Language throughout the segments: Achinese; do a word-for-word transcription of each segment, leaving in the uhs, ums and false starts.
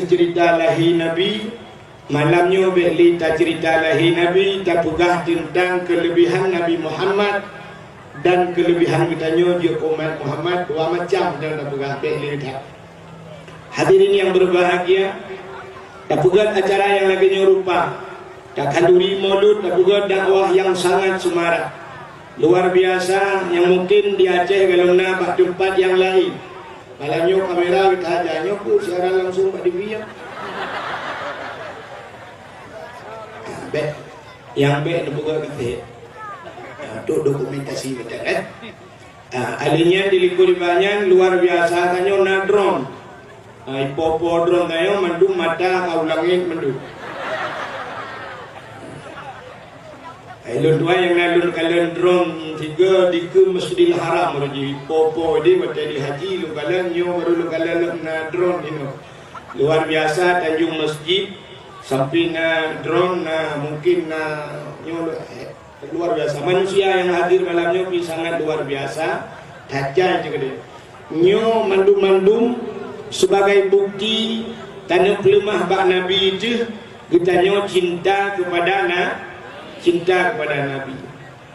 Ceurita lahé Nabi, malam nyoe bék lé taceurita lahé Nabi, tapeugah teuntang keuleubehan Nabi Muhammad dan keuleubehan geutanyoe jeuet umat Muhammad, dua macam nyang tapeugah bék lé that. Hadirin yang berbahagia, tapeugét acara nyang lagée nyoe rupa. Takhanduri Maulud, tapeugét dakwah nyang sangat seumarak. Luar biasa, nyang mungkin di Aceh galom na bak teumpat nyang laén. Malam nyoe kamera geuta haja, nyoe ku siaran langsung bak T V ya. Bék, nyang bék neupeugét geuté. Untuk dokumentasi beutôi, eh. Ah, alèh nyan di likot iba nyan luar biasa tanyoe na drone. Ah, ipo-po drone tanyoe mandum mata ka u langét mandum. Ai lôn tuan nyang na lôn kalon drone tiga dikeue Masjidil Haram uroe jih, ipo-po di watèe di haji lôn kalon, nyoe baru lôn kalon lom na drone inoe. Luar biasa Tanjung Masjid sampai na drone, na mungkin na nyoe. Luar biasa. Manusia nyang hadir malam nyoe pih sangat luar biasa. That jai cit keudéh. Nyoe mandum-mandum sebagai bukti taneuk peuleumah bak Nabi jih geutanyoe cinta kepada na-, cinta kepada Nabi.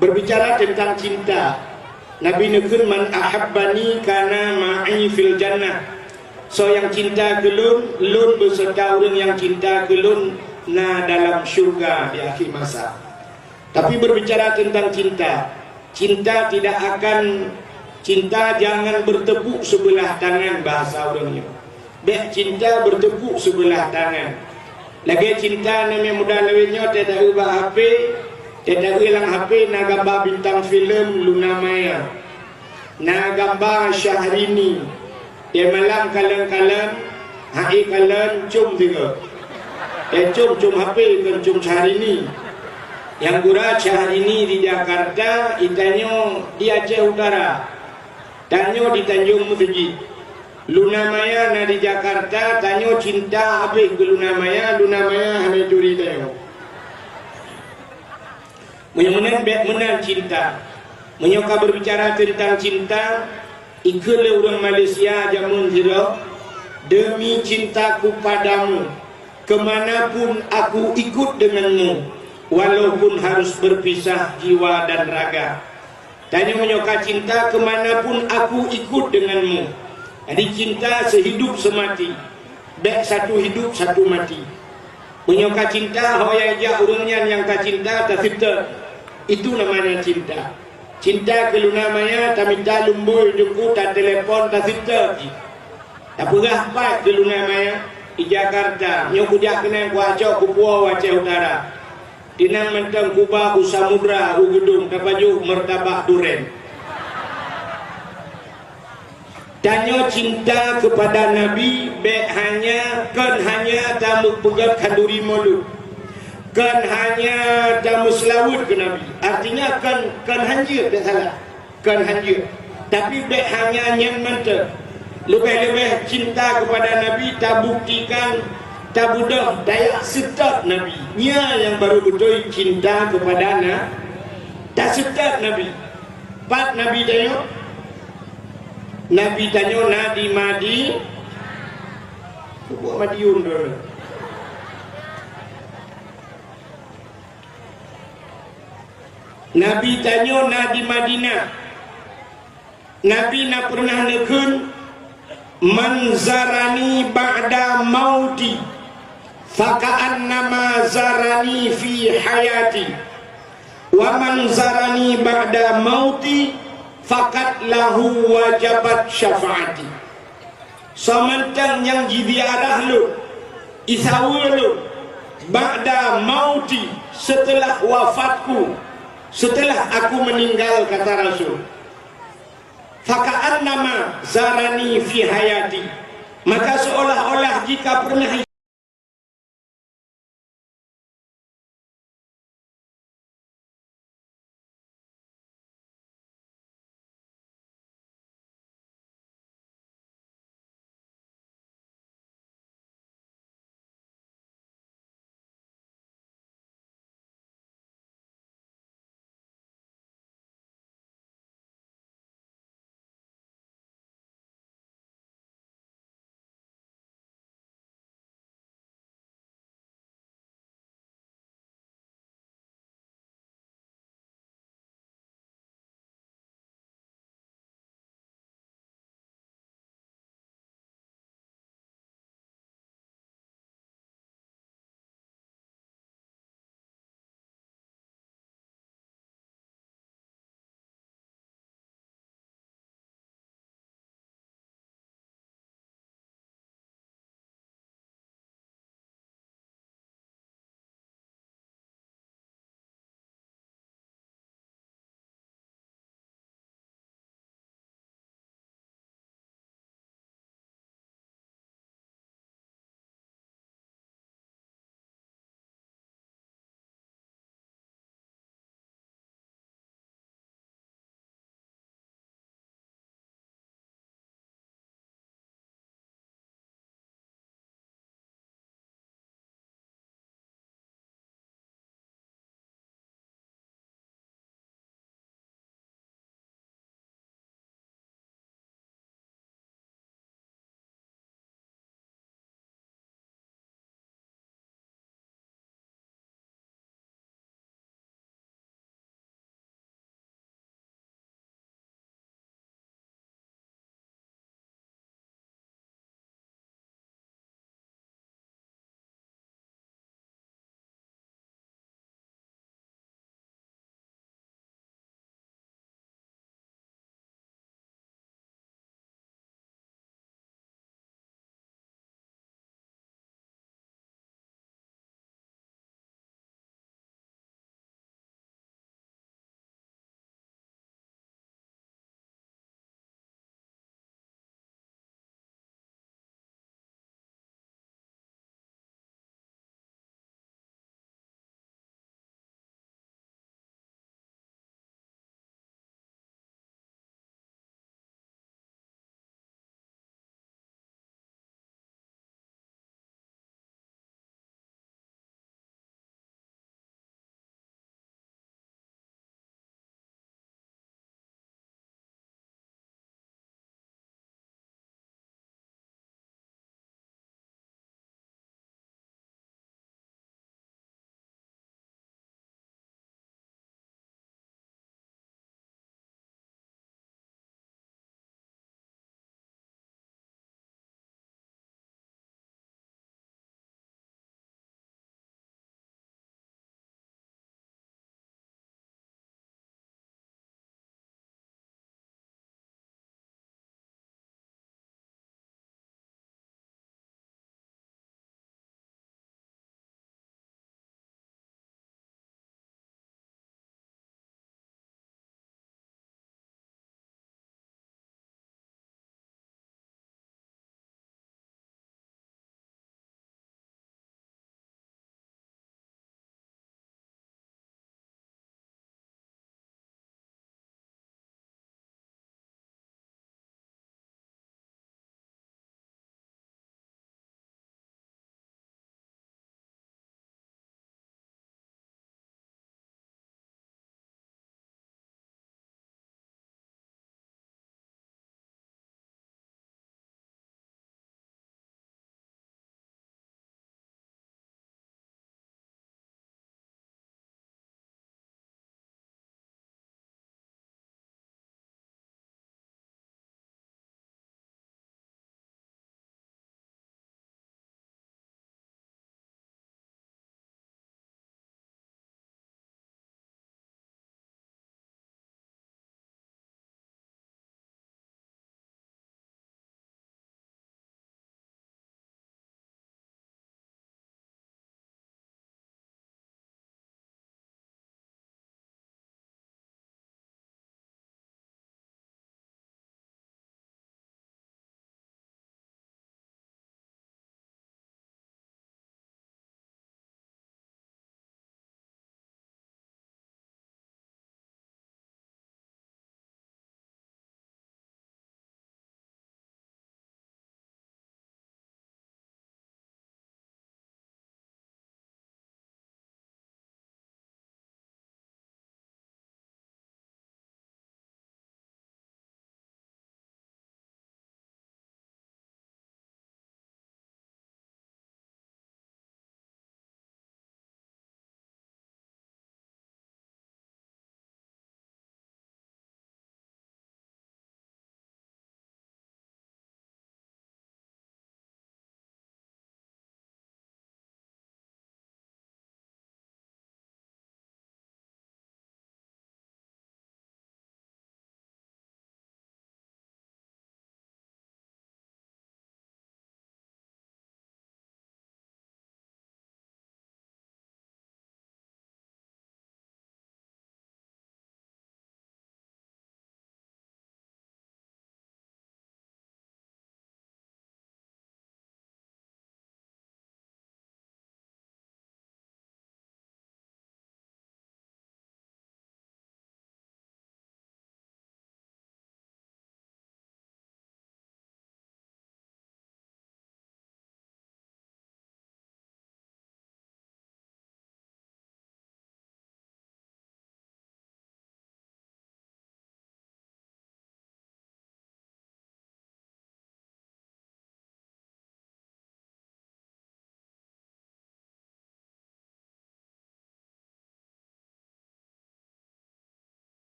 Berbicara tentang cinta, Nabi neukheun, "Man ahabbani kana ma'i fil jannah." Soe nyang cinta keu lôn, lôn beuseurta ureuëng nyang cinta keu lôn na dalam syurga di akhir masa. Tapi berbicara tentang cinta, cinta tidak akan, cinta jangan bertepuk sebelah tangan bahasa ureuëng nyoe. Bék cinta bertepuk sebelah tangan. Lagée cinta namiet muda lawét nyoe teudaeu bak H P, teudaeu lam H P na gamba bintang filem Luna Maya. Na gamba Syahrini, di malam kalon-kalon, hai kalon com tiga. Di com, com H P kon com Syahrini. Nyang gura Syahrini di Jakarta, itanyoe di Aceh Utara. Tanyoe di Tanjong Meuseujid. Luna Maya na di Jakarta, tanyoe cinta habéh keu Luna Maya, Luna Maya hana turi tanyoe. Meunyoe meunan bék meunan cinta. Meunyoe ka berbicara tentang cinta, ikheun lé ureuëng Malaysia jameun sidroe, "Demi cintaku padamu, kemanapun aku ikut denganmu, walaupun harus berpisah jiwa dan raga." Tanyoe meunyoe ka cinta, kemanapun aku ikut denganmu. Jadi cinta sehidup semati. Bék satu hidup, satu mati. Meunyoe ka cinta, ho nyang jak ureuëng nyan nyang ka cinta taseutôt. Itu namanya cinta. Cinta keu Luna Maya, tamita lumbôi teungku, tatelepon, taseutôt jih. Tapeugah pat keu Luna Maya, di Jakarta, nyoe kujak keunan kuacok kupuwoe u Aceh Utara. Tinang mantong kuba u Samudra, u Geudong, tapajoh martabak duren. Tanyoe cinta kepada Nabi bék hanya, kon hanya tameupeugét khanduri Maulud, kon hanya tameuseulaweuet keu Nabi. Artinya kon, kon hanjeuet, bék salah, kon hanjeuet. Tapi bék hanya nyan mantong. Leubeh-leubeh cinta kepada Nabi tabuktikan, tabeudôh, tajak seutôt Nabi. Nyan nyang baru beutôi cinta kepada Na-, taseutôt Nabi. Pat Nabi tanyoe? Nabi tanyoe na di Madi-, peubuet Madiun dulu. Nabi tanyoe na di Madinah. Nabi na peureunah neukheun, "Man zarani ba'da mauti, faka'annama zarani fi hayati." Wa man zarani ba'da mauti, faqad lahu wajabat syafaati. Soe mantong nyang jiziarah lôn, isaweue lôn, ba'da mauti, seuteulah wafatku, seuteulah aku meuninggal, kata Rasul. Faka'annama zarani fi hayati, maka seolah-olah jika pernah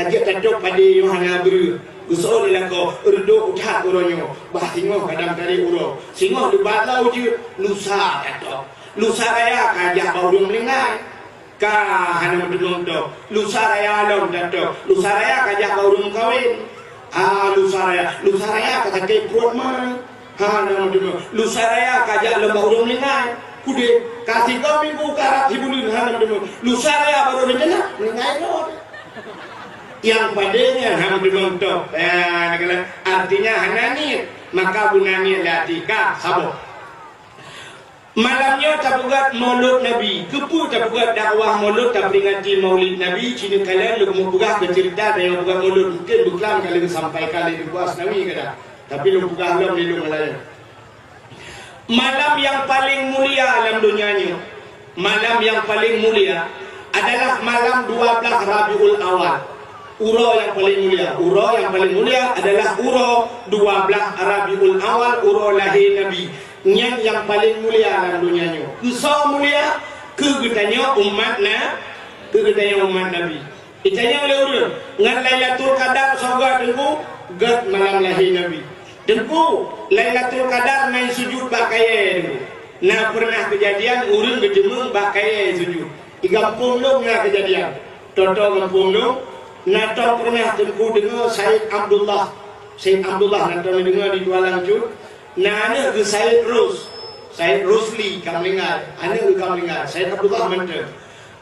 Ajak tatôb padé nyoe hana breueh. Geuseuôt lé lakoe, reudôk that uroe nyoe. Bah singoh kadang tarek uroe. Singoh leubah lau jeuet, lusa tatôb. Lusa raya ka jak bak ureuëng meuninggai. Ka hana meuteumé tôb. Lusa raya lom tatôb. Lusa raya ka jak bak ureuëng meukawen. Ah, lusa raya. Lusa raya ka sakét pruet ma. Hana meuteumé. Lusa raya ka jak lom bak ureuëng meuninggai. Kudeh, ka sigoe minggu ka rab sibuleuen hana meuteumé. Lusa raya barô rencana meuninggai lom. Nyang padé nyan hana meuteumé tôb. Eh, artinya hana niet. Maka beuna niet lé até ka saboh. Malam nyoe tapeugét Maulud Nabi. Keupeue tapeugét dakwah Maulud, taperingati Maulid Nabi? Ci neukalon lôn meupeugah keu ceurita dan nyang peugah Maulud, mungken beuklam ka lheueh sampaikan lé Teungku Asnawi kadang. Tapi lôn peugah lom lé lôn malam nyoe. Malam nyang paleng mulia lam donya nyoe, malam nyang paleng mulia adalah malam dua belas Rabiul Awal. Uroe nyang paleng mulia, uroe nyang paleng mulia adalah uroe dua belas Rabiul Awal, uroe lahé Nabi. Nyan nyang paleng mulia lam donya nyoe. Keusoe mulia? Keu geutanyoe umat na, keu geutanyoe umat Nabi. Itanyong lé ureuëng, ngon Lailatul Qadar soe gét Teungku? Gét malam lahé Nabi. Teungku, Lailatul Qadar na sujud bak kayée Teungku. Na peureunah keujadian ureuëng geujeumeung bak kayée sujud. Di gampông lôn na keujadian. Toto gampông lôn, na tom peureunah Teungku deungoe Said Abdullah. Said Abdullah na tom deungoe di Kuala Lumpur. Na aneuëk geuh Said Ros, Said Rosli ka meuninggai, aneuëk geuh ka meuninggai, Said Abdullah mantong.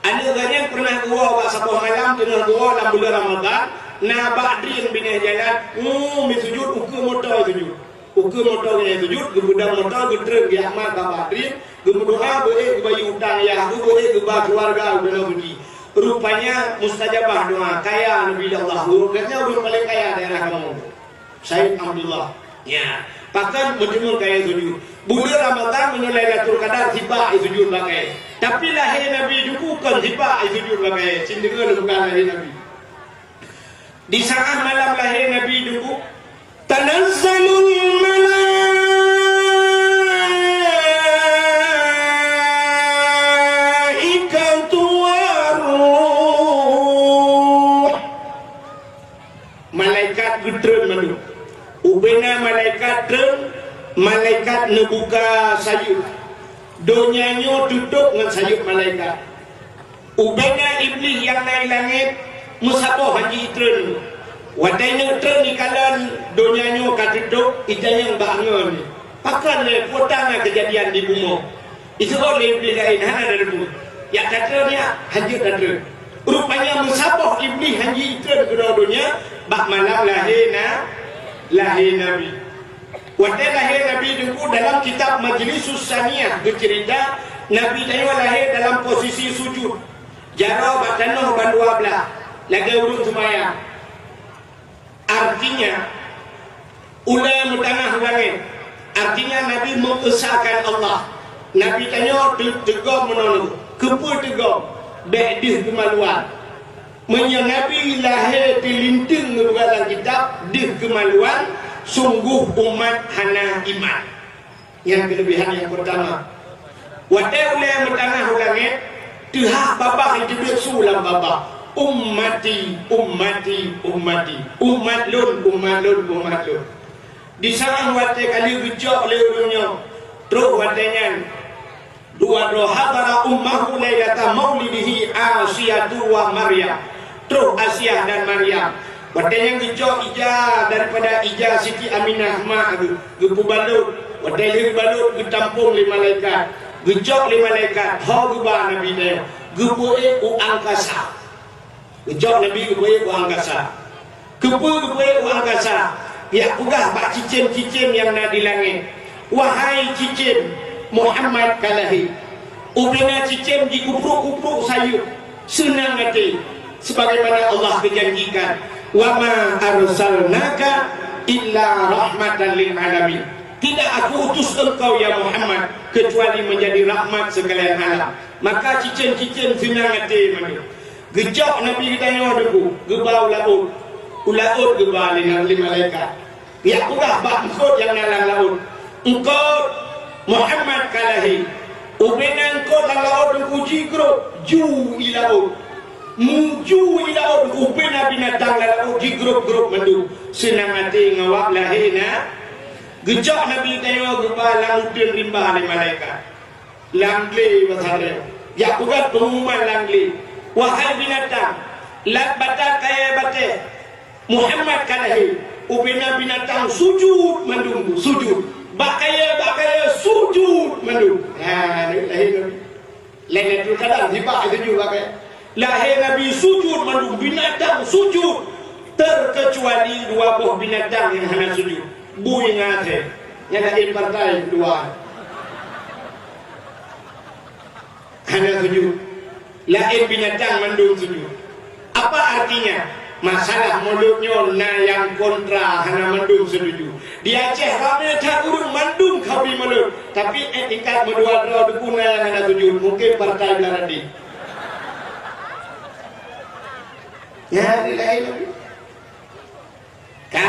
Aneuëk geuh nyan peureunah geuwoe bak saboh malam teungoh geuwoe lam buleuen Ramadhan, na bak drien binéh jalan, ngu misujud ukeue moto sujud. Ukeue moto nyan sujud, geupeudong moto, geutreun geujak mat bak, bak drien, geumeudoa beu-ék geubayeue utang yah, geuh beu-ék geuba keuluwarga u Danau Suci. Rupanya mustajabah doa, kaya Nabi Allah, geuh nyan ureuëng paleng kaya daerah kamoe. Said Abdullah. Ya, pakon meuteumé kayée sujud. Buleuen Ramadhan meunyoe Lailatul Qadar sibak sujud bak kayée. Tapi lahé Nabi Teungku kon sibak sujud bak kayée. Cit deungoe lôn peugah lahé Nabi. Di saát malam lahé Nabi Teungku, tanazzalul malaikatu war ruh. Malaikat geutreun mandum. Ubena malaikat treun, malaikat neubuka sayeuep. Donya nyoe teutôb ngon sayeuep malaikat. Ubena Iblih nyang na i langét meusaboh han jitreun. Watée nyoe treun ikalon donya nyoe ka teutôb, itanyong bak ngon. Pakon lé peue tan na keujadian di bumoe? Iseuôt lé Iblih laén hana tateupeue. Jak tatreun nyan, han jeuet tatreun. Rupanya meusaboh Iblih han jitreun keunoe donya bak malam lahé na, lahé Nabi. Watée lahé Nabi Teungku dalam kitab Majlisus Saniyah geuceurita, Nabi tanyoe lahé dalam posisi sujud. Jaroe bak tanoh bandua blaih, lagée ureuëng seumayang. Artinya, ulée meutangah u langét. Artinya, Nabi meuesakan Allah. Nabi tanyoe teu-, teugom meunoe, keupeue teugom? Bék deuh keumaluan. Meunyoe Nabi lahé teulinteung geupeugah lam kitab, deuh keumaluan, sungguh umat hana iman. Nyan keuleubehan nyang peurtama. Watée ulée meutangah u langét, teuhah babah jiteubiet su lam babah, "Ummati, ummati, ummati." Umat lôn, umat lôn, umat lôn. Di saát watée ka lheueh geucok lé ureuëng nyoe, troh watée nyan, dua droe, hadara ummahu lailata maulidihi Asiyatu wa Maryam. Troh Asiah dan Maryam. Watée nyan geucok ija daripada ija Siti Aminah mak geuh, geupeubalot. Watée lheueh geubalot geutampong lé malaikat. Geucok lé malaikat, ho geuba Nabi nyan, geupeuék u angkasa. Geucok Nabi geupeuék u angkasa. Keupeue geupeuék u angkasa? Geujak peugah bak cicém-cicém nyang na di langét, "Wahai cicém, Muhammad ka lahé." Ubena cicém jikuprok-kuprok sayeuep, seunang até, sebagaimana Allah geujanjikan, "Wa ma arsalnaka illa rahmatan lil alamin." Tidak Aku utus engkau, ya Muhammad, kecuali menjadi rahmat sekalian alam. Maka cicém-cicém seunang até mandum. Geucok Nabi geutanyoe Teungku, geuba u laôt. U laôt geuba lé, lé malaikat. Geujak peugah bak eungkôt nyang na lam laôt, "Eungkôt, Muhammad ka lahé." Ubena eungkôt lam laôt Teungku jigrôp, ju i laôt. Meujui laôt, ubena binatang lam laôt jigrôp-grôp mandum. Seunang até ngon awak lahé na. Geucok Nabi tanyoe geuba lam uteuen rimba lé malaikat. Lam glé masa nyoe. Jak peugah peungumuman lam glé, "Wahai binatang, lam batang kayèe batèe, Muhammad ka lahé." Ubena binatang sujud mandum, sujud. Bak kayèe, bak kayèe sujud mandum. Ha, lahé Nabi. Lailatul Qadar, sibak sujud bak kayèe. Lahé Nabi sujud mandum, binatang sujud. Terkecuali dua boh binatang nyang hana sujud. Bui ngon asèe. Nyan laén partai dua. Hana sujud. Laén binatang mandum sujud. Apa artinya? Masalah mulod nyoe na nyang kontra, hana mandum setuju. Di Aceh ramé that ureueng mandum ka bri mulod, tapi eh tingkat meudua droe teuku na nyang hana sujud, mungken partai Beularaden. Nyan laén lagi. Ka?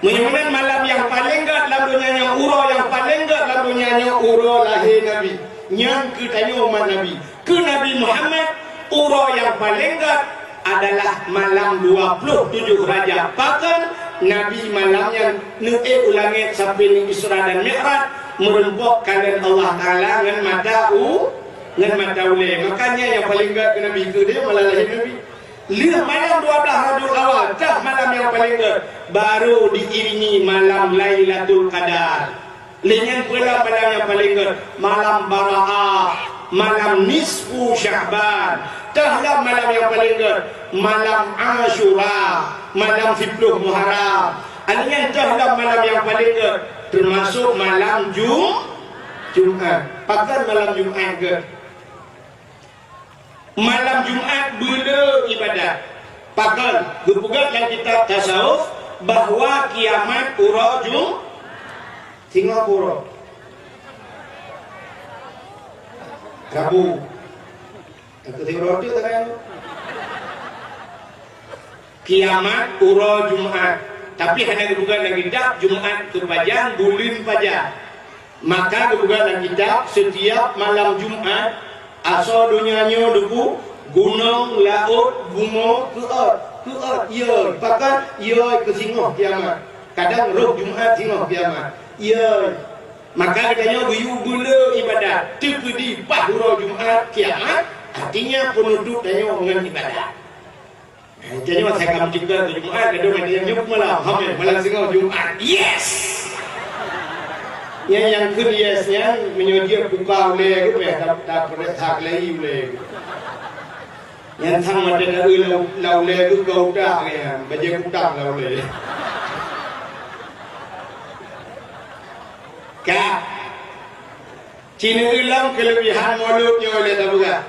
Meunyoe meunan malam nyang paleng gèt lam donya nyoe, uroe nyang paleng gèt lam donya nyoe, uroe lahé Nabi. Nyan keu tanyoe umat Nabi. Keu Nabi Muhammad, uroe nyang paleng gèt adalah malam dua ploh tujoh Rajab. Pakon? Nabi malam nyan neuék u langèt sampoe Isra dan Mi'raj, meureumpok kalon Allah Taala ngon mata u-, ngon mata ulèe. Makanya nyang paleng gèt keu Nabi keu dia malam lahé Nabi. Lheueh malam dua blaih Rabiul Awal, teuh malam nyang paleng gèt, baru diiringi malam Lailatul Qadar. Lheueh nyan peue malam nyang paleng gèt, malam Bara'ah, malam nisfu Sya'ban. Teuh lom malam nyang paleng gèt, malam Asyura, malam siploh Muharram. Lheueh nyan teuh lom malam nyang paleng gèt, teumasok malam Jum-, Jumat. Pakon malam Jumat gèt? Malam Jumat beulé ibadat. Pakon? Geupeugah lam kitab tasawuf bahwa kiamat uroe Jum-, singoh uroe Rabu. Aku singoh uroe tu kan. Kiamat uroe Jumat. Tapi hana geupeugah lam kitab Jumat keu pajan, buleuen pajan. Maka geupeugah lam kitab, setiap malam Jumat, asoe donya nyoe deuku, gunong, laôt, bumoe, keuot, keuot, iyoi, pakon, iyoi keu singoh kiamat. Kadang roh Jumat singoh kiamat. Iyoi. Maka geutanyoe geuyue beulé ibadat, teupeudi paih uroe Jumat kiamat, artinya penutup tanyoe ngon ibadat. Tanyoe asai ka meucukah keu Jumat, gadôh meunyoe nyoe malam, hamé, malam singoh Jumat. Yes! Nyan nyang kheun yes nyan, meunyoe jeuet buka ulèe geuh, bèk ta-, ta-, ta-, ta-, ulèe. Nyan sang maté na eu lau-, lau ulèe geuh ka utak nyan, bajèe kutang lau ulèe. Ka. Ci neueu lom keuleubihan mulod nyoe lé tapeugah.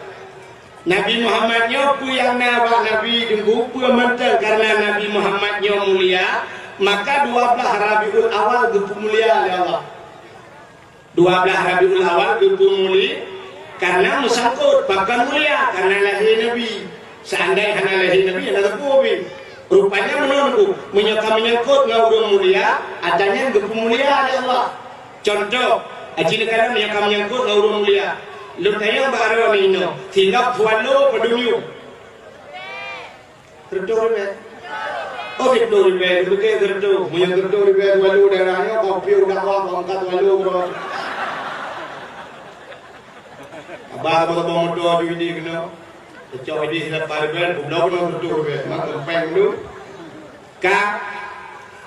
Nabi Muhammad nyoe peue nyang na bak Nabi Teungku, peue mantong kareuna Nabi Muhammad nyoe mulia, maka dua blaih Rabiul Awal geupeumulia lé Allah. Dua blaih Rabiul Awal geupeumulia kareuna meusangkot pakon mulia, kareuna lahé Nabi. Seandai hana lahé Nabi, hana teupeu pih. Rupanya meunoe Teungku, meunyoe ka meunyangkot ngon ureueng mulia, ata nyan geupeumulia lé Allah. Cuntoh, aci neukalon nyang ka meunyangkot ngon ureueng mulia. Lôn tanyong bak droeneuh inoe, silop swallow padum yuem? Sireutoh ribèe. Oh, sireutoh ribèe, leubeh keu sireutoh. Meunyoe sireutoh ribèe swallow daerah nyoe, ka piôh dakwah, ka angkat swallow keudroe. Haba saboh-saboh moto aju idéh keunoe. Teucok idéh lapan ribèe, peubloe keunoe sireutoh ribèe. Maka péng dulu. Ka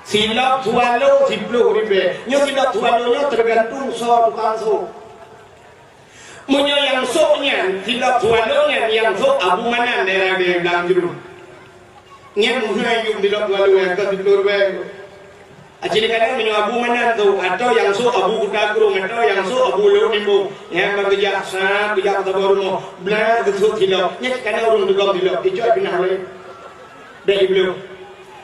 silop swallow siploh ribèe. Nyoe silop swallow nyoe teugantung soe tukang sôk. Meunyoe nyang sôk nyan, silop swallow nyan nyang sôk Abu Manan daerah di Blang Jruen. Nyan meuhai yuem silop swallow nyan ka siploh ribèe. Aci neukalon meunyoe Abu Manan sôk, atawa nyang sôk Abu Kuta Krueng, atawa nyang sôk Abu Lhok Nimbong. Nyan ban geujak, sat, geujak bak saboh rumoh, blah geusôk silop. Nyan kana ureueng teugom silop, icok pinah lé. Bèk ibloe.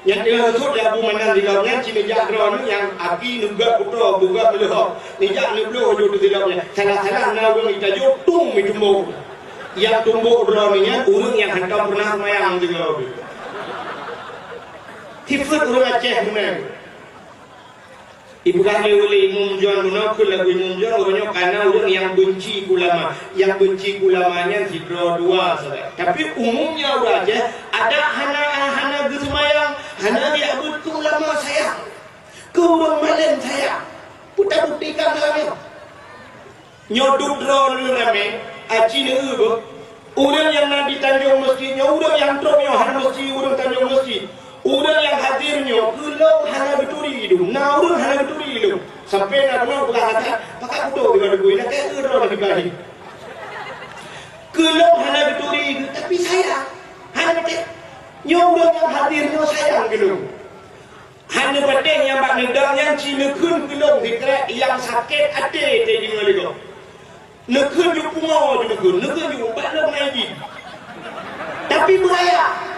Nyang teungoh sôk di Abu Manan silop nyan, ci neujak droeneuh nyang aki neupeugöt kuto, peugöt meuleuhok. Neujak neubloe aju teuh silop nyan. Salah-salah na ureueng itajok, tung meutumbok. Nyang tumbok droeneuh nyan ureueng nyang hantom peureunah seumayang deungoe. Sifeuet ureueng Aceh meunan. Ipeugah lé ulée Imum John bunoe, kheun lagu Imum John, uroe nyoe kana ureuëng nyang beunci keu ulama. Nyang beunci keu ulama nyan sidroe dua sagai. Tapi umumnya ureuëng Aceh adak hana, hana geuseumayang, hana geujak beuet keu ulama sayang. Keu ureuëng malém sayang. Peue tabuktikan lam nyoe? Nyoe duek droe lôn ramé, aci neueu beuh. Ureuëng nyang na di Tanjong Meuseujid nyoe, ureuëng nyang trok nyoe hana meusti ureuëng Tanjong Meuseujid. Ureuëng nyang hadir nyoe, keu lôn hana geuturi idong. Na ureuëng hana geuturi idong. Sampai na droe peugah kata, "Pakak kudo deungon gui, lakée eu droe di bari." Keu lôn hana geuturi, tapi sayang. Hana teuh. Nyoe ureuëng nyang hadir nyoe sayang keu lôn. Hana patéh nyang bak neudong nyan ci neukheun keu lôn sikrek nyang sakét até teudeungoe lé gob. Neukheun ju pungo ju neukheun, neukheun ju bak lôn na idin. Tapi beuraya.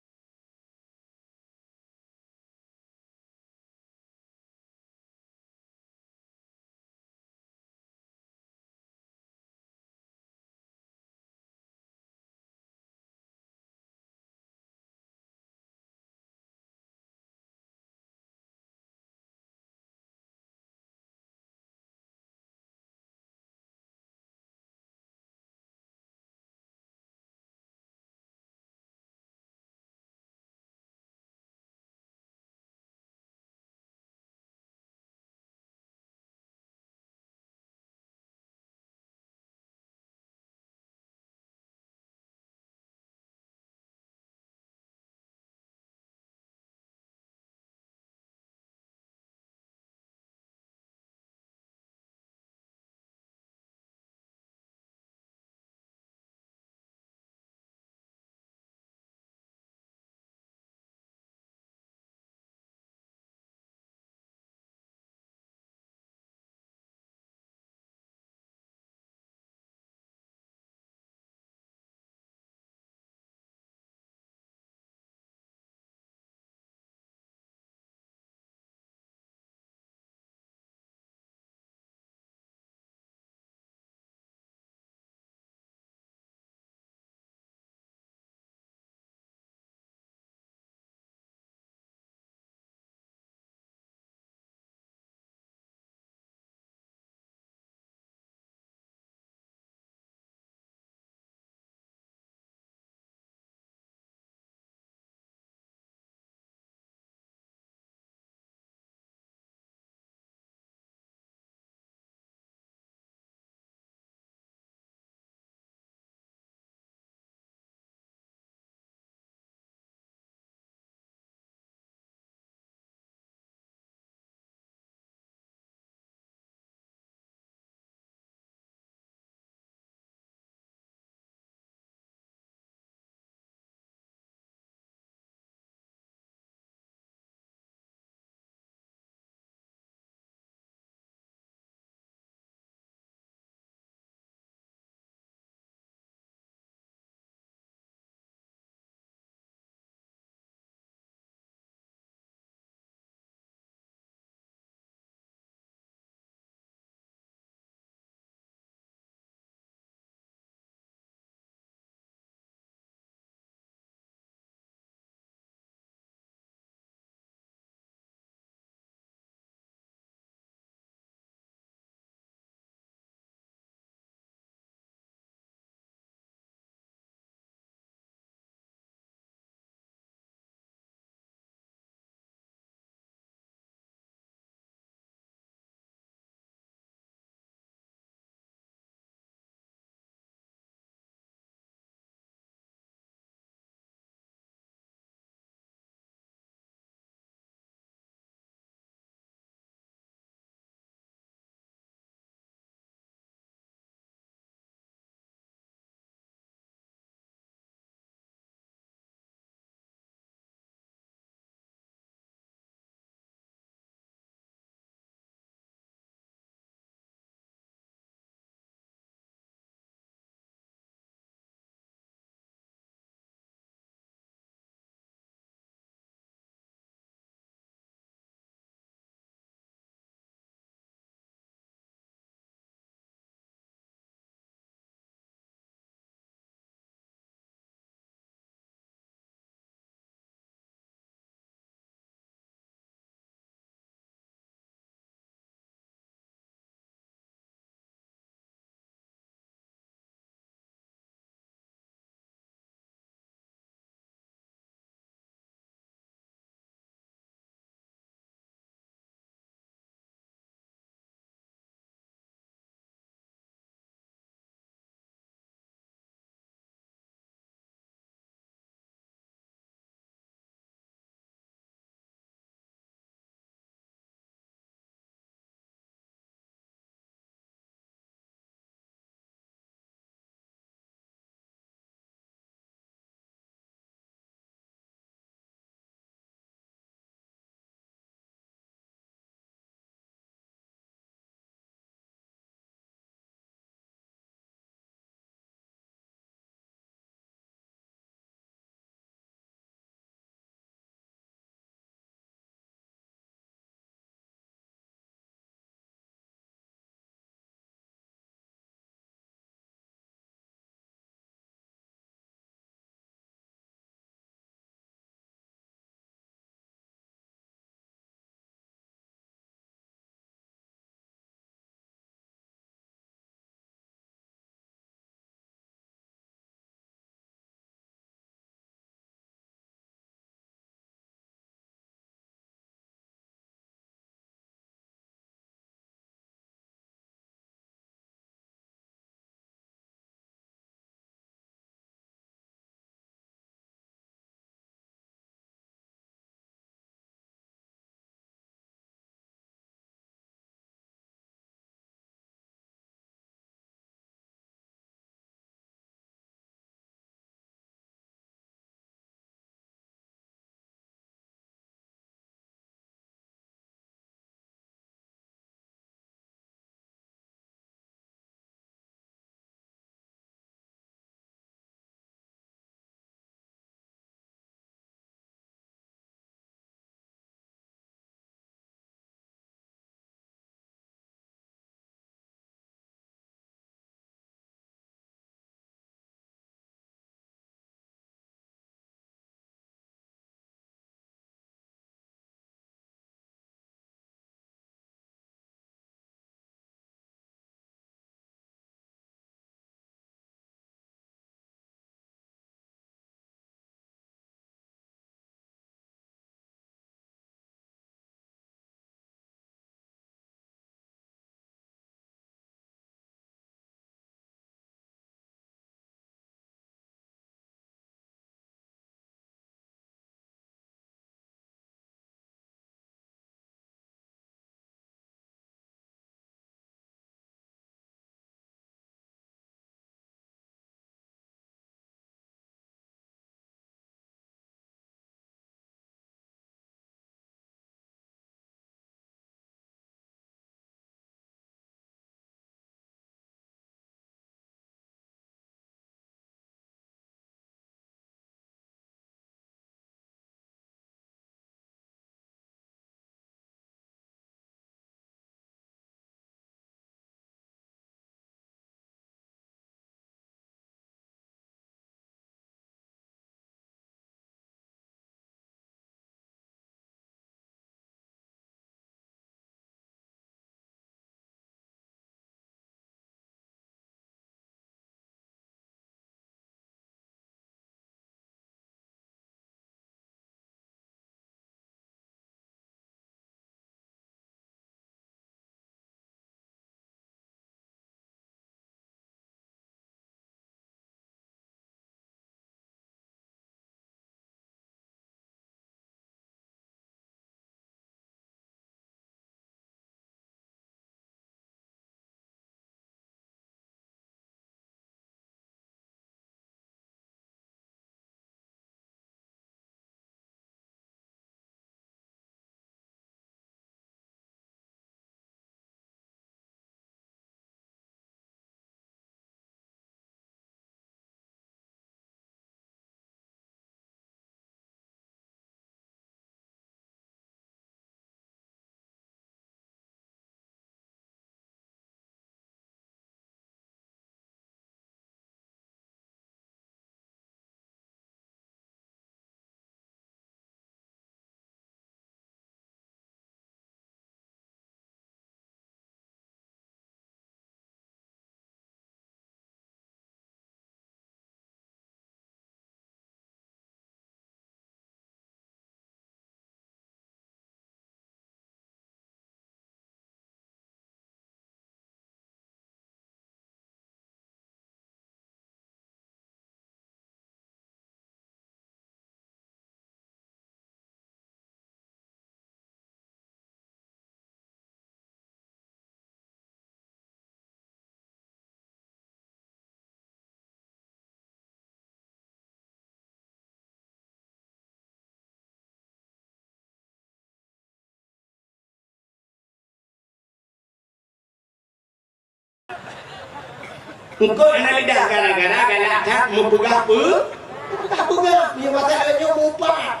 Eungkôt hana lidah gara-gara galak that meupeugah peu-, meupeugah peugah. Nyoe pasal nyoe mupat.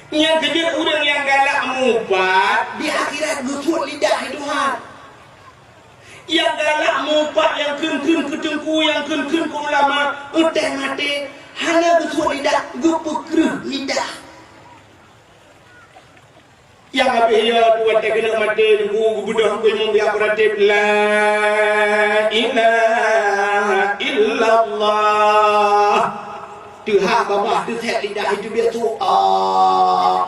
Nyang keujeuet ureuëng nyang galak mupat, di akhirat geusuet lidah di Tuhan. Nyang galak mupat, nyang kheun-kheun keu teungku, nyang kheun-kheun keu ulama, euteh maté, hana geusuet lidah, geupeukreueh lidah. Nyang habéh nyoe, watée keuneuk maté, geubeudôh keu imum, jak beuratéb, "La ilaha illallah." Teuhah babah, teusék lidah, itu biasa. Ah.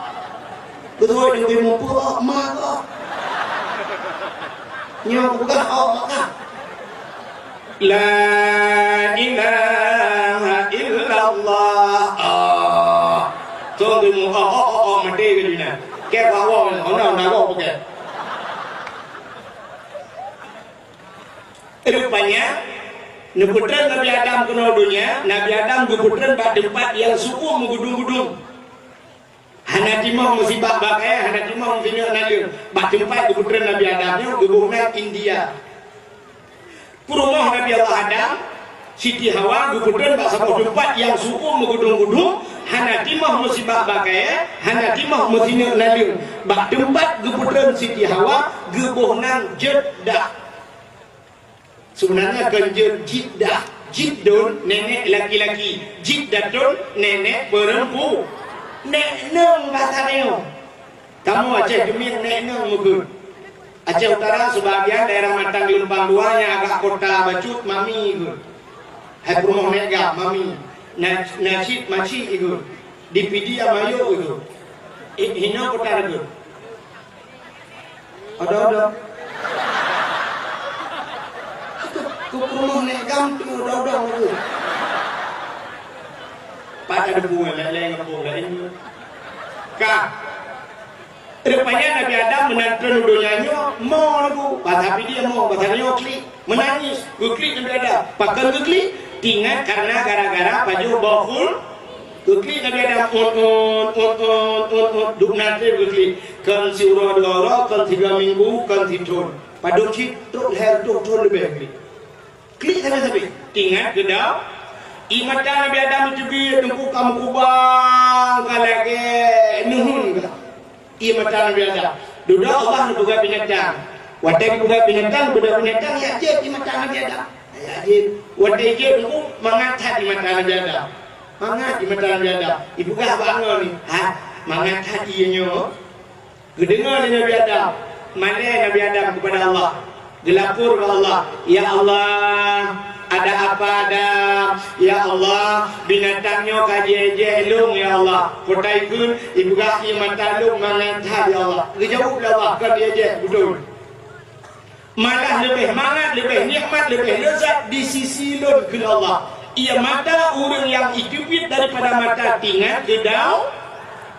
Beutôi, deungon muphom, oh, ma, oh. Nyoe peugah, oh, ma, ah. La ilaha illallah. Ah. Song deungon, oh, oh, oh, oh, maté keu jih nyan. Keu bawah, oh, na, na, oh, pakai. Rupanya, neupeutreun Nabi Adam keunoe donya, Nabi Adam geupeutreun bak teumpat nyang su'um meugudong-gudong. Hana timoh meusibak bak kayèe, hana timoh meusineuk naleueng. Bak teumpat geupeutreun Nabi Adam nyoe geuboh nan India. Peurumoh Nabi Allah Adam, Siti Hawa geupeutreun bak saboh teumpat nyang su'um meugudong-gudong, hana timoh meusibak bak kayèe, hana timoh meusineuk naleueng. Bak teumpat geupeutreun Siti Hawa geuboh nan Jeddah. Sebenarnya kon Jid-, Jiddah. Jiddun, nenek laki-laki. Jiddatun, nenek perempu-, nek nong basa nyoe. Kamoe Aceh Jeumiet nek nong meukeue. Aceh Utara sebahagian daerah Matang Geulumpang Dua nyang agak kota bacut mami ikheun. Hai peurumoh nek gam mami. Na-, na cit macik ikheun. Di Pidie amayok ikheun. I-, hinoe kota reugeut. Odo-odo. Keu peurumoh nek gam tu odo-odo tu. Pada debu lé-lé ngepung laén. Ka. Rupanya Nabi Adam meunan treun u donya nyoe mo lagu. Basa Pidie mo, basa nyoe klik. Meunangis, geuklik Nabi Adam. Pakon geuklik? Teuingat karena gara-gara pajoh boh khul-, geuklik Nabi Adam, un, un, un, un, un, un, duek na treb geuklik. Kon siuroe dua uroe, kon tiga minggu, kon sithon. Padub cit, trok lhèe reutôh thon leubeh geuklik. Klik sabe-sabe. Teuingat keu dau. Ie mata Nabi Adam teubiet, teungku ka meukubang, ka lagèe neuheun ka. Ie mata Nabi Adam. Dudoe Allah neupeugah binatang. Watèe geupeugah binatang, beudôh binatang jak jieb ie mata Nabi Adam. Jak jieb. Watèe jieb teungku, mangat that ie mata Nabi Adam. Mangat ie mata Nabi Adam. Ipeugah bak angoe ni, "Ha, mangat that ie nyoe." Geudeungoe lé Nabi Adam. Malèe Nabi Adam keupada Allah. Geulapor bak Allah, "Ya Allah, ada apa Adam? Ya Allah, binatang nyoe ka jiék-jiék lôn, ya Allah. Peue teuma ikheun, ipeugah ie mata lôn mangat that, ya Allah." Geujaweueb lé Allah, "Kon jiék-jiék, beutôi. Malah leubeh mangat, leubeh nikmat, leubeh leuzat di sisi lôn," kheun Allah. "Ie mata ureueng nyang iteubiet daripada mata teuingat keu dau."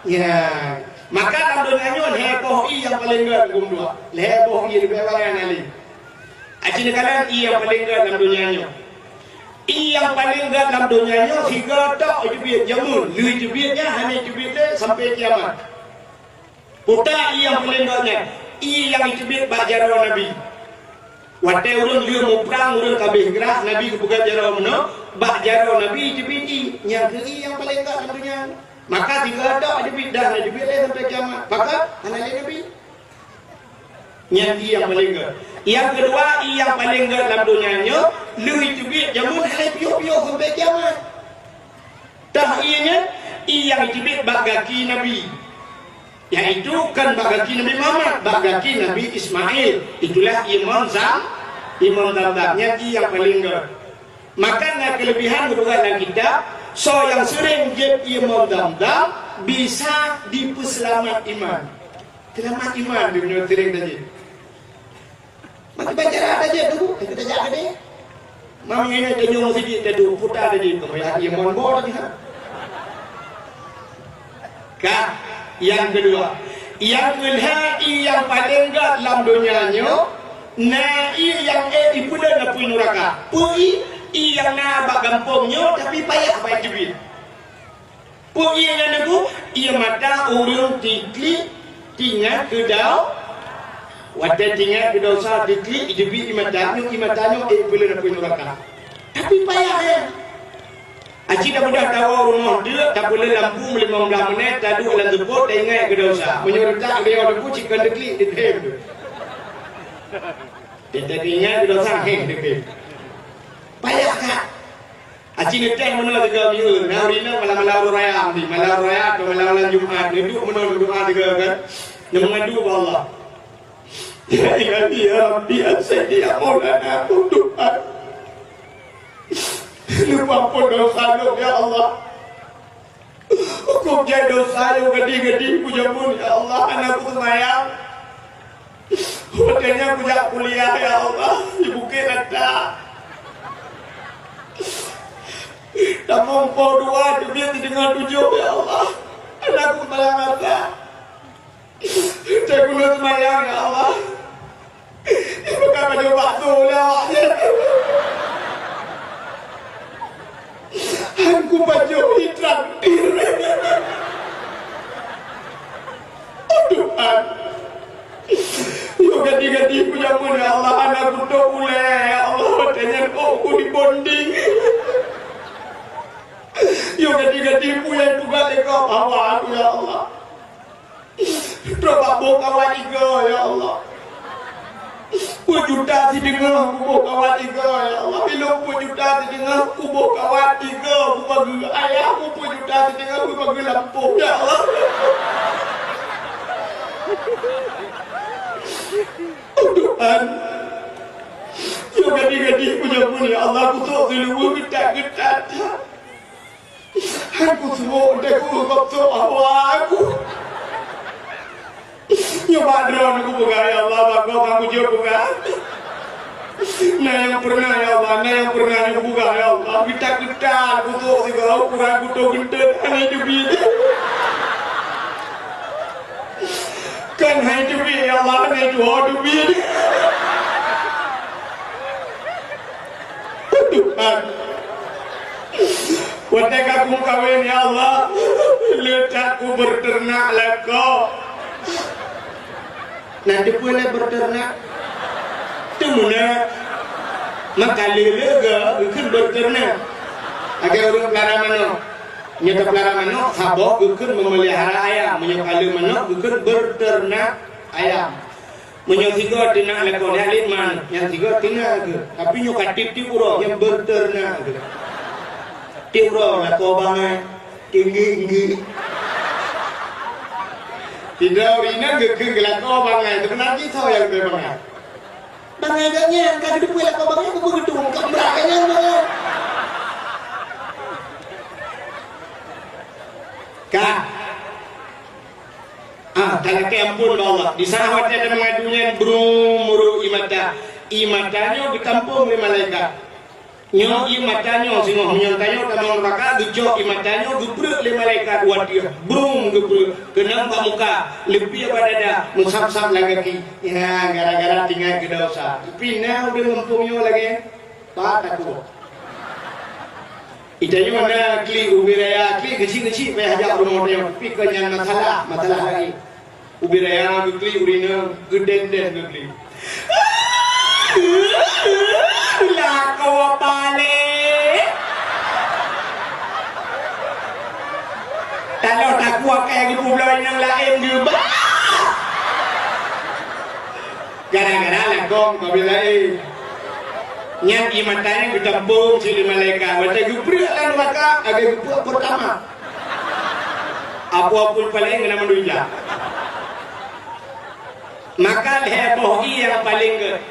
Ya. Maka lam donya nyoe lhèe boh ie nyang paleng gèt geumeudua. Lhèe boh ie leubeh awai hana lé. Aci neukalon ie nyang paleng gèt lam donya nyoe. Ie nyang paleng gèt lam donya nyoe sigoe tok iteubiet jameun, lheueh iteubiet nyan hana iteubiet lé sampai kiamat. Peue ta ie nyang paleng gèt nyan, ie nyang iteubiet bak jaroe Nabi. Watèe ureueng lheueh muprang, ureueng ka abéh grah, Nabi geupeugöt jaroe meunoe, bak jaroe Nabi iteubiet ie, nyan kheueh ie nyang paleng gèt lam donya. Maka sigoe tok iteubiet, dah na iteubiet lé sampai kiamat. Pakon? Hana lé Nabi. Nyan ie nyang paleng gèt. Nyang keudua, ie nyang paleng gèt lam donya nyoe, lheueh iteubiet jameun hana piôh-piôh sampai kiamat. Toh ie nyan, ie nyang iteubiet bak gaki Nabi. Yaitu kon bak gaki Nabi Muhammad, bak gaki Nabi Ismail. Itulah ie Imam Zam-, Imam Zamzam. Nyan ie nyang paleng gèt. Maka na keuleubihan geupeugah lam kitab, soe nyang seuréng jieb ie Imam Zamzam bisa dipeuseulamat iman. Seulamat iman di meunyoe seuréng tajieb. Maka baca dah tajieb dulu, eh, kita jak gede. Mami ini tanyoe sidit tadu puta tadi, keubayang ie mon bor tadi, ha? Ka, nyang keudua. Nyang keulhèe ie nyang paleng gèt lam donya nyoe, na ie nyang ék ipeuleueng apui nuraka. Peue ie? Ie nyang na bak gampông nyoe, tapi payah bak iteubiet. Peue ie nyan Teungku? Ie mata ureueng tiklik teuingat keu dau-, watèe teuingat keu desya tiklik, iteubiet ie mata nyoe, ie mata nyoe ék ipeuleueng apui nuraka. Payah, ya. Aci dah mudah tawoe rumoh deuk, tapeuleueh lampu limong blah menit, taduek lam seupôt, taingat keu desya. Meunyoe reutak deungoe teungku, cit kon teuklik, ditém. Teuingat keu desya, heh, ditém. Payah that. Aci neutém meunoe sigoe miyueb, na ureueng inong malam-malam uroe raya, di malam uroe raya atau malam-malam Jumat, neuduek meunoe neudoa sigoe kan, neumeungadu bak Allah. Ya Ilahi, ya Rabbi, ya Sayyidi, ya Maulana, oh Tuhan. Neupeuampôn desya lôn, ya Allah. Hukôm jai desya lôn gadi-gadi kujameun, ya Allah, hana kuseumayang. Watèe nyan kujak kuliah, ya Allah, di Bukét Rata. Tamong poh dua teubiet sideungoe tujoh, ya Allah. Hana kuseumayang atra. Teugunoe seumayang, ya Allah. Ibuka baju bakso lé awak nyan. Han kupajoh i traktir. Oh Tuhan. Yo gadi-gadi kujameun, ya Allah, hana kutôp ulèe, ya Allah, watèe nyan oh ku dibonding. Yo gadi-gadi peue nyang tugaih lé gob hawa aku, ya Allah. Trok bak boh kawat igoe, ya Allah. Peuet juta sideungoe kuboh kawat igoe, ya Allah. Bilong peuet juta sideungoe kuboh kawat igoe kubageue. Ayah ku peuet juta sideungoe kubageue lampôh, ya Allah. Oh Tuhan, yo gadi-gadi kujameun, ya Allah, kusok siluweue geutat-geutat. Han kusuok deh ku gop sôk hawa aku. Nyoe bak droeneuh kupeugah, ya Allah, bak gob han kujeuet peugah. Na nyang peureunah, ya Allah, na nyang peureunah nyang kupeugah, ya Allah. Geutat-geutat kusok sigoe, kurang kuto geuntôt, hana teubiet. Kan hai teubiet, ya Allah, hana tuho teubiet. Tuhan. Watèe ka kumeukawen, ya Allah, le that kubeuteunak lakoe. Na teupeue lé beuteunak? Teumeunak. Maka le-le geukheun beuteunak. Lagèe ureueng peulara manok. Nyoe tapeulara manok, saboh geukheun meumeulihara ayam. Meunyoe ka le manok, geukheun beuteunak ayam. Meunyoe sigoe teunak lakoe, nyan lé man, nyang sigoe teunak geuh. Tapi nyoe ka tiep-tiep uroe, nyan beuteunak geuh. Tiep uroe lakoe bangai, tinggi-tinggi. Sidroe ureueng inong geukheun keu lakoe bangai, seubeuna jih soe nyang leubeh bangai? Bangai geuh nyan, ka geuteupeue lakoe bangai, keupeue geutueng, ka meubrak geuh nyan bangai. Ka. Ah, talakèe amphon bak Allah. Di saat watèe tameungadu nyan, brum, muruk ié mata. Ié mata nyoe geutampông lé malaikat. Nyoe ié mata nyoe singoh meunyoe tanyoe tamong neuraka, geucok ié mata nyoe geupreuek lé malaikat u ateueh. Brum geupreuek. Keunong bak muka, leupie bak dada, meusab-sab lam gaki. Ya, gara-gara teuingat keu desya. Tapi na ureueng gampông nyoe lagèe nyan. Pat takot. Di tanyoe na klik ubé raya, klik keuchik-keuchik payah jak rumoh tanyoe, tapi kon nyan masalah, masalah laén. Ubé raya geuklik ureueng inong, geudèn-dèn geuklik. Lakoe paléh. Taloh takue keu geupeubloe inong laén geubah. Gara-gara lakoe meukawen laén. Nyan ié mata nyan geutampông cit lé malaikat. Watèe geupreuek lam neuraka, lagèe geupreuek peurtama. Apo-apo paleng keunan mandum ija. Maka lhèe boh ié nyang paleng gèt.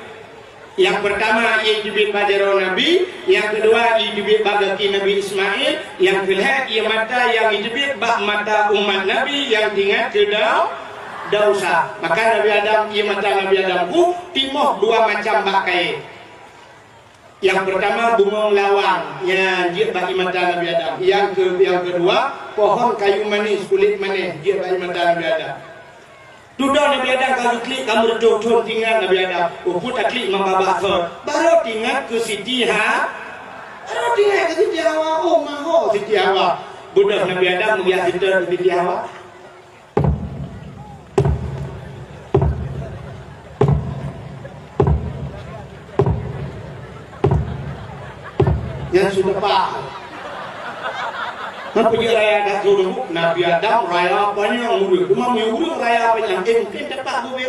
Nyang peurtama ié jiteubiet bak jaroe Nabi, nyang keudua ié jiteubiet bak gaki Nabi Ismail, nyang keulhèe ié mata nyang jiteubiet bak mata umat Nabi nyang teuingat keu dau- Desya. Maka Nabi Adam, ié mata Nabi Adam ku timoh dua macam bak kayèe. Nyang peurtama bungong lawang, nyan jeuet bak ié mata Nabi Adam. Nyang keu-, nyang keudua, pohon kayu manis, kulét manis, jeuet bak ié mata Nabi Adam. Dudoe Nabi Adam ka geuklik, ka meureutoh thon teuingat Nabi Adam. Oh, peue taklik meuba bak thon. Barô teuingat keu Siti Ha-, barô teuingat keu Siti Hawa. Oh, ma ho Siti Hawa. Beudôh Nabi Adam meugeujak seutôt keu Siti Hawa. Nyan su teupah. Nyan peujeuet raya that su teupah. Nabi Adam raya panyang ureueng. Teuma meunyoe ureueng raya panyang, eh, mungken teupah bubé.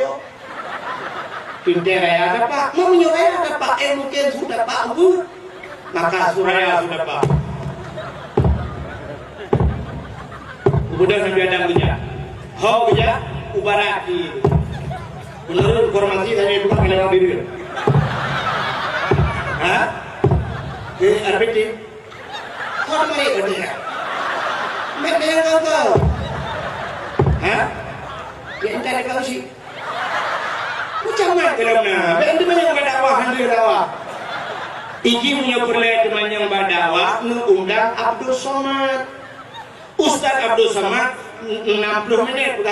Teuntèe raya teupah. Meunyoe raya teupah, eh, mungken su teupah bubé. Maka su raya su teupah. Kemudian Nabi Adam geujak. Ho geujak, ubarat di. Menurut informasi kami bukan lewat diri. Ha? Eh, R P T. Kau mari, kata dia. Mek dia kau tahu. Ha? Dia minta dia kau isi. Macam mana kalau na? Mek dia banyak orang dakwah, handai dakwah. Iji punya peureulèe teumanyong bak dakwah, ngeundang Abdul Somad. Ustaz Abdul Somad, enam puluh menit.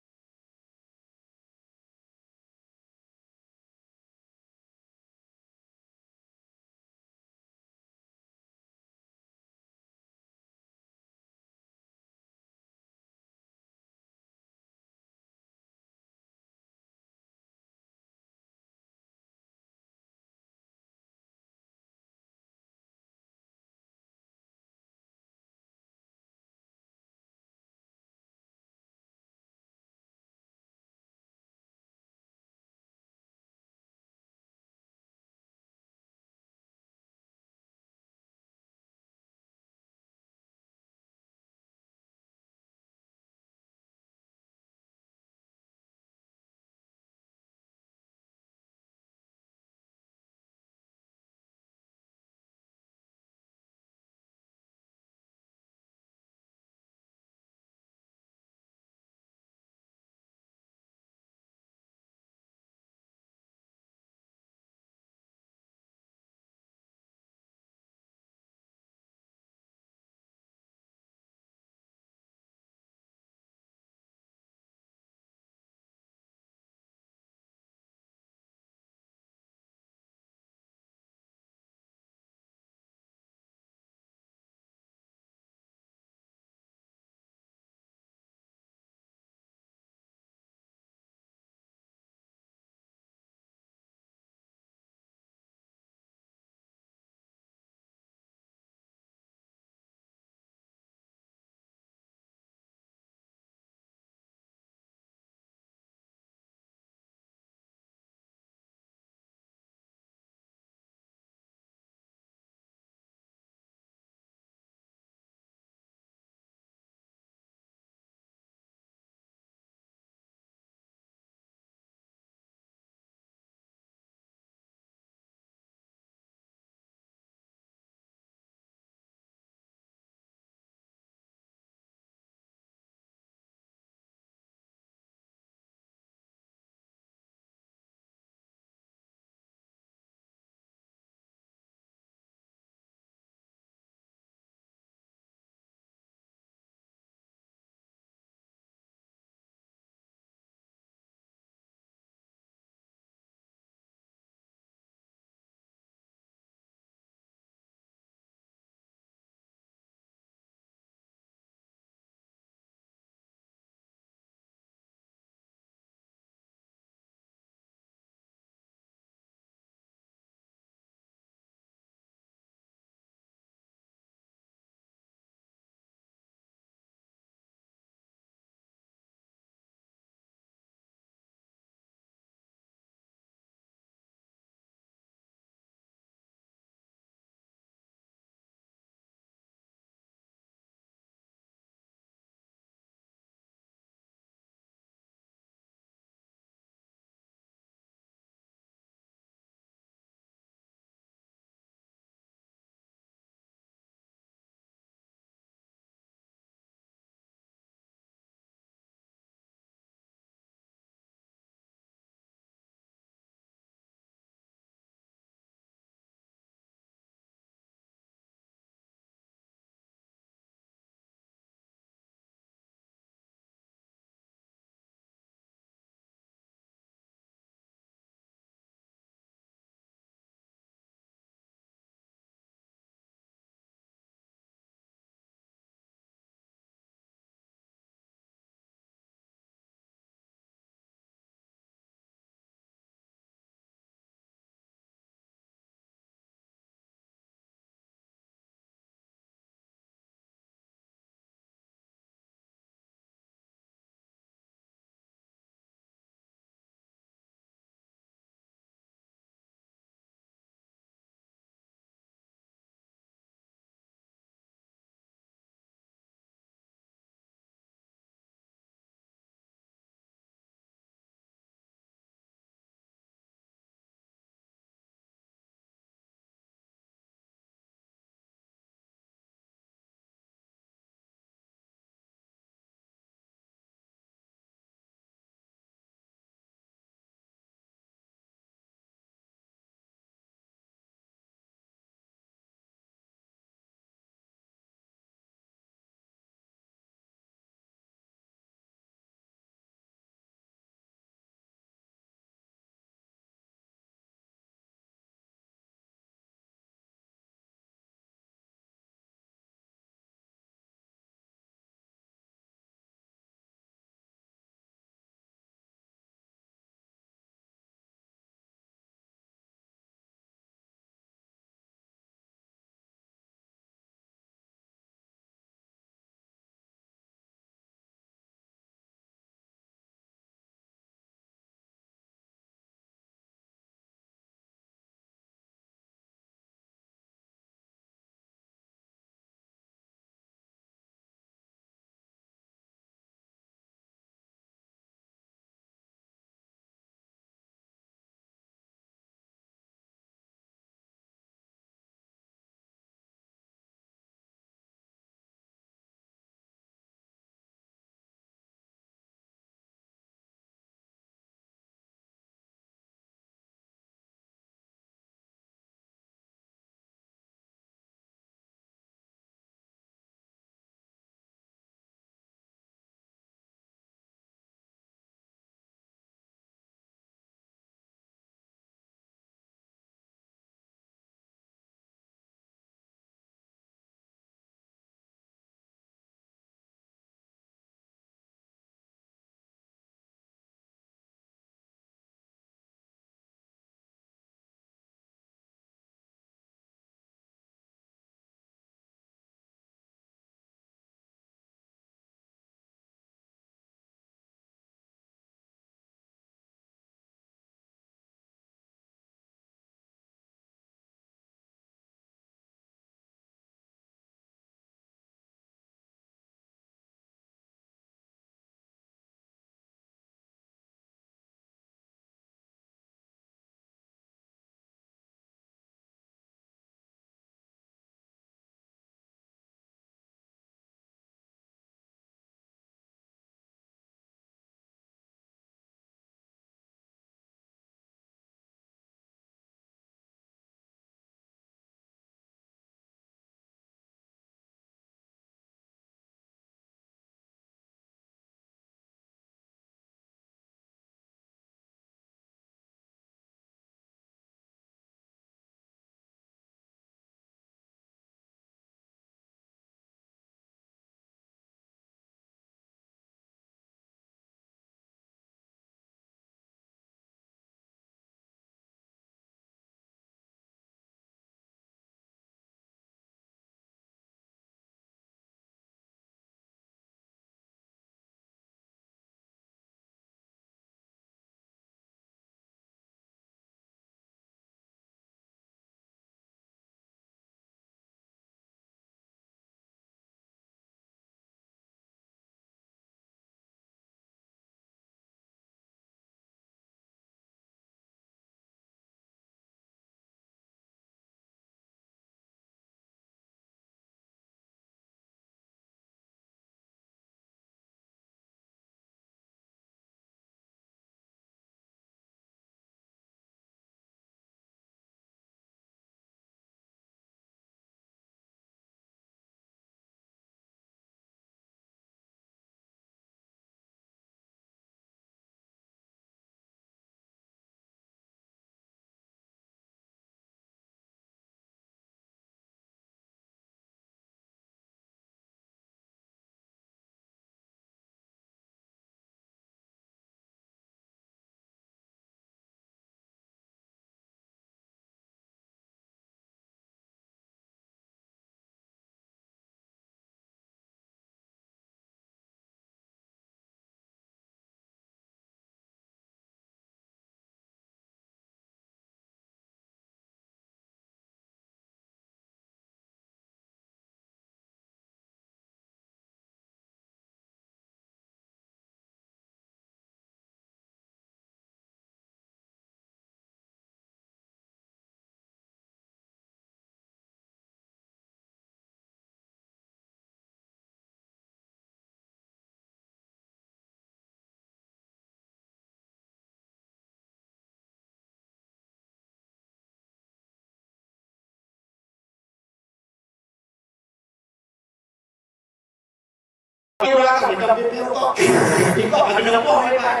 Ikok ageunong boh hebat.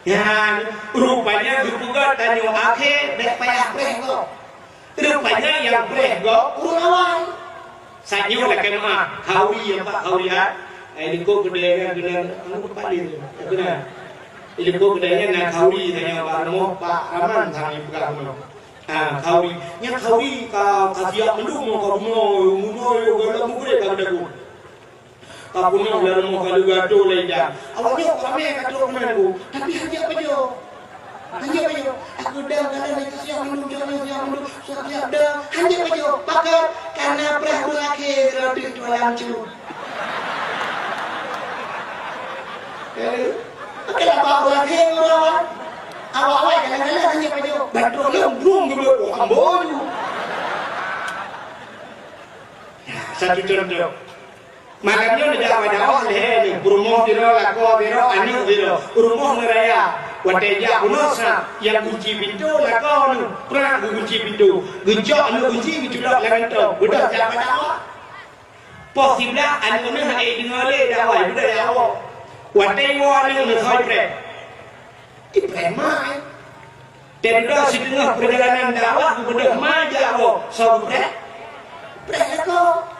Nyan, rupanya geupeugah tanyoe akhé bèk payah preh gob. Rupanya nyang preh gob ureueng awai. Saat nyoe lakèe meu'ah, khauri nyang bak khauri, ha. Ai likot keudè nyan keunan, anu keupaling tu, keunan. Likot keudè nyan na khauri tanyoe bak rumoh Pak Raman sang jipeugah bunoe. Ha, khauri. Nyang khauri ka, ka siap mandum ka bunoe, bunoe, galak meugrek ka geudagu. Ka bunoe lam rumoh ka leuga tô lé idang. Awak nyoe ramè ka trok meunan, Bu, tapi hanjeuet pajoh. Hanjeuet pajoh. Aku dang kadang itu siap mandum, siap mandum, siap mandum, siap, siap dang. Hanjeuet pajoh. Pakon? Karena preh ureueng akhé roti tuan lam cu. Eh, oke lah, Pak, ureueng akhé ureueng awai. Awak-awai kadang-kadang hanjeuet pajoh. Batrok lom, brung, geubeuet, oh, ambo ju. Ya, satu contoh. Malam nyoe neujak bak dakwah lhèe nyoe, peurumoh sidroe, lakoe sidroe, aneuk sidroe, rumoh ngon raya. Watèe jak bunoe sa, nyang kunci pintoe lakoe nyoe, prang geukunci pintoe. Geujok aneuk kunci geuculok lam kantô, beudôh jak bak dakwah. Poh siblaih aneuk nyoe hana deungö lé dakwah, beudôh jak woe. Watèe woe aneuk nyoe soi preh. Di preh mai. Teudoh siteungoh peurjalanan dakwah geubeudôh ma jak woe, soe geupreh? Preh lakoe.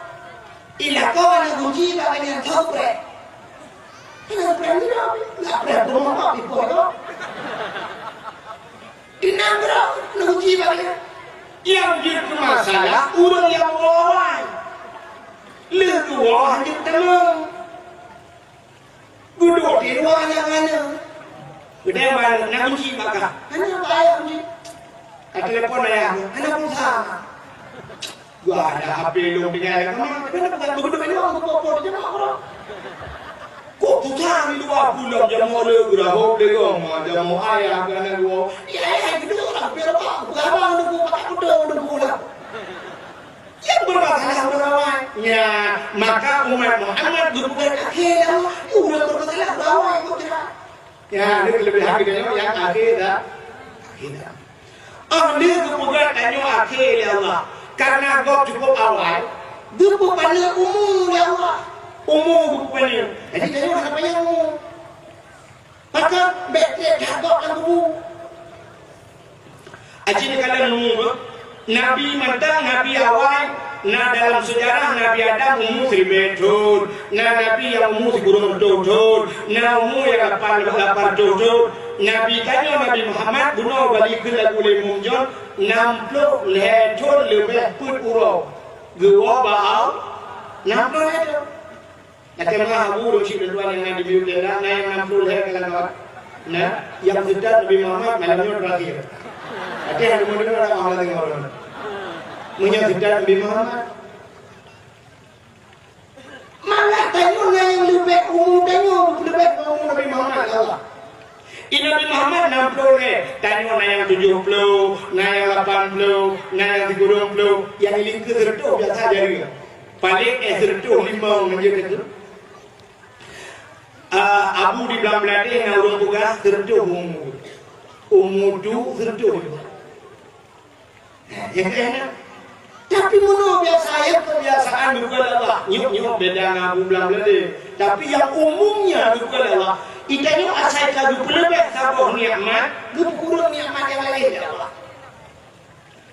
Di lakoe na kunci bak gobnyan, soe geupreh? Hana geupreh nyoe, geupreh peurumoh di poh nyoe. Di nanggroe na kunci bak gobnyan. Nyang jeuet keu masalah ureueng nyang woe awai. Lheueh geuwoe hanjeuet tamong. Geuduek di luwa nyang hana. Geudeh baru na kunci bak kah. Hana bak ayah kunci. Ka telepon ayah, hana pulsa. Gua ada H P lôn tinggai lam kamar, tapi hana pulsa. Geuduek di luwa, geupoh-poh di jamak orang. Kok pulsa di luwa pulang jamak le, geurahop le gong, jamak ayah keunan dua. Ya, ayah geuduek lah, biar apa? Geuabang nunggu, pakai kuda nunggu lah. Nyang bermasalah ureueng awai. Nya, maka umat Muhammad geupeugah akhé lé Allah. Ureueng bermasalah ureueng awai, kok tidak? Nya, ini kelebihan kita nyang akhé dah. Akhé dah. Oh, dia geupeugah tanyoe akhé lé Allah. Karena gob cukup awai, geupeupaneuk umu lé Allah. Umu geupeupaneuk. Jadi, tanyoe hana panyang umu. Maka bèk trép that gob lam kubu. Aci neukalon umu beuh. Nabi mantong, nabi awai, na dalam seujarah Nabi Adam umu siribèe thon, na nabi nyang umu sikureueng reutôh thon, na umu nyang lapan, lapan reutôh thon. Nabi tanyoe Nabi Muhammad bunoe bak likot lagu lé Muhammad John, nam ploh lhèe thon leubeh peuet uroe. Geuwoe bak Allah, nam ploh lhèe thon. Lakèe meu'ah Abu Rashid Ridwan nyang na di Biu Tenda, na nyang nam ploh lhèe kawan-kawan. Nah, nyang seutan Nabi Muhammad malam nyoe terakhir. Até hana meudeungoe lam awak lagi malam. Meunyoe seutan Nabi Muhammad. Malah tanyoe na nyang leubeh umu tanyoe, leubeh umu Nabi Muhammad, ya Allah. Di Nabi Muhammad nam ploh lhèe, tanyoe na nyang tujoh ploh, na nyang lapan ploh, na nyang sikureueng ploh, nyang di likot seureutôh biasa jari. Paléng, eh, seureutôh limong ngon jeuet keu. Ah, Abu di Bangladesh na ureueng peugah seureutôh umu. Umu tu seureutôh. Nah, ya kan? Tapi meunoe biasa, ya, kebiasaan bukan Allah. Nyok-nyok beda ngon Abu Bangladesh. Tapi nyang umumnya bukan Allah. Kita nyoe asai ka geupeuleubeh saboh nikmat, geupeukureueng nikmat nyang laén lé Allah.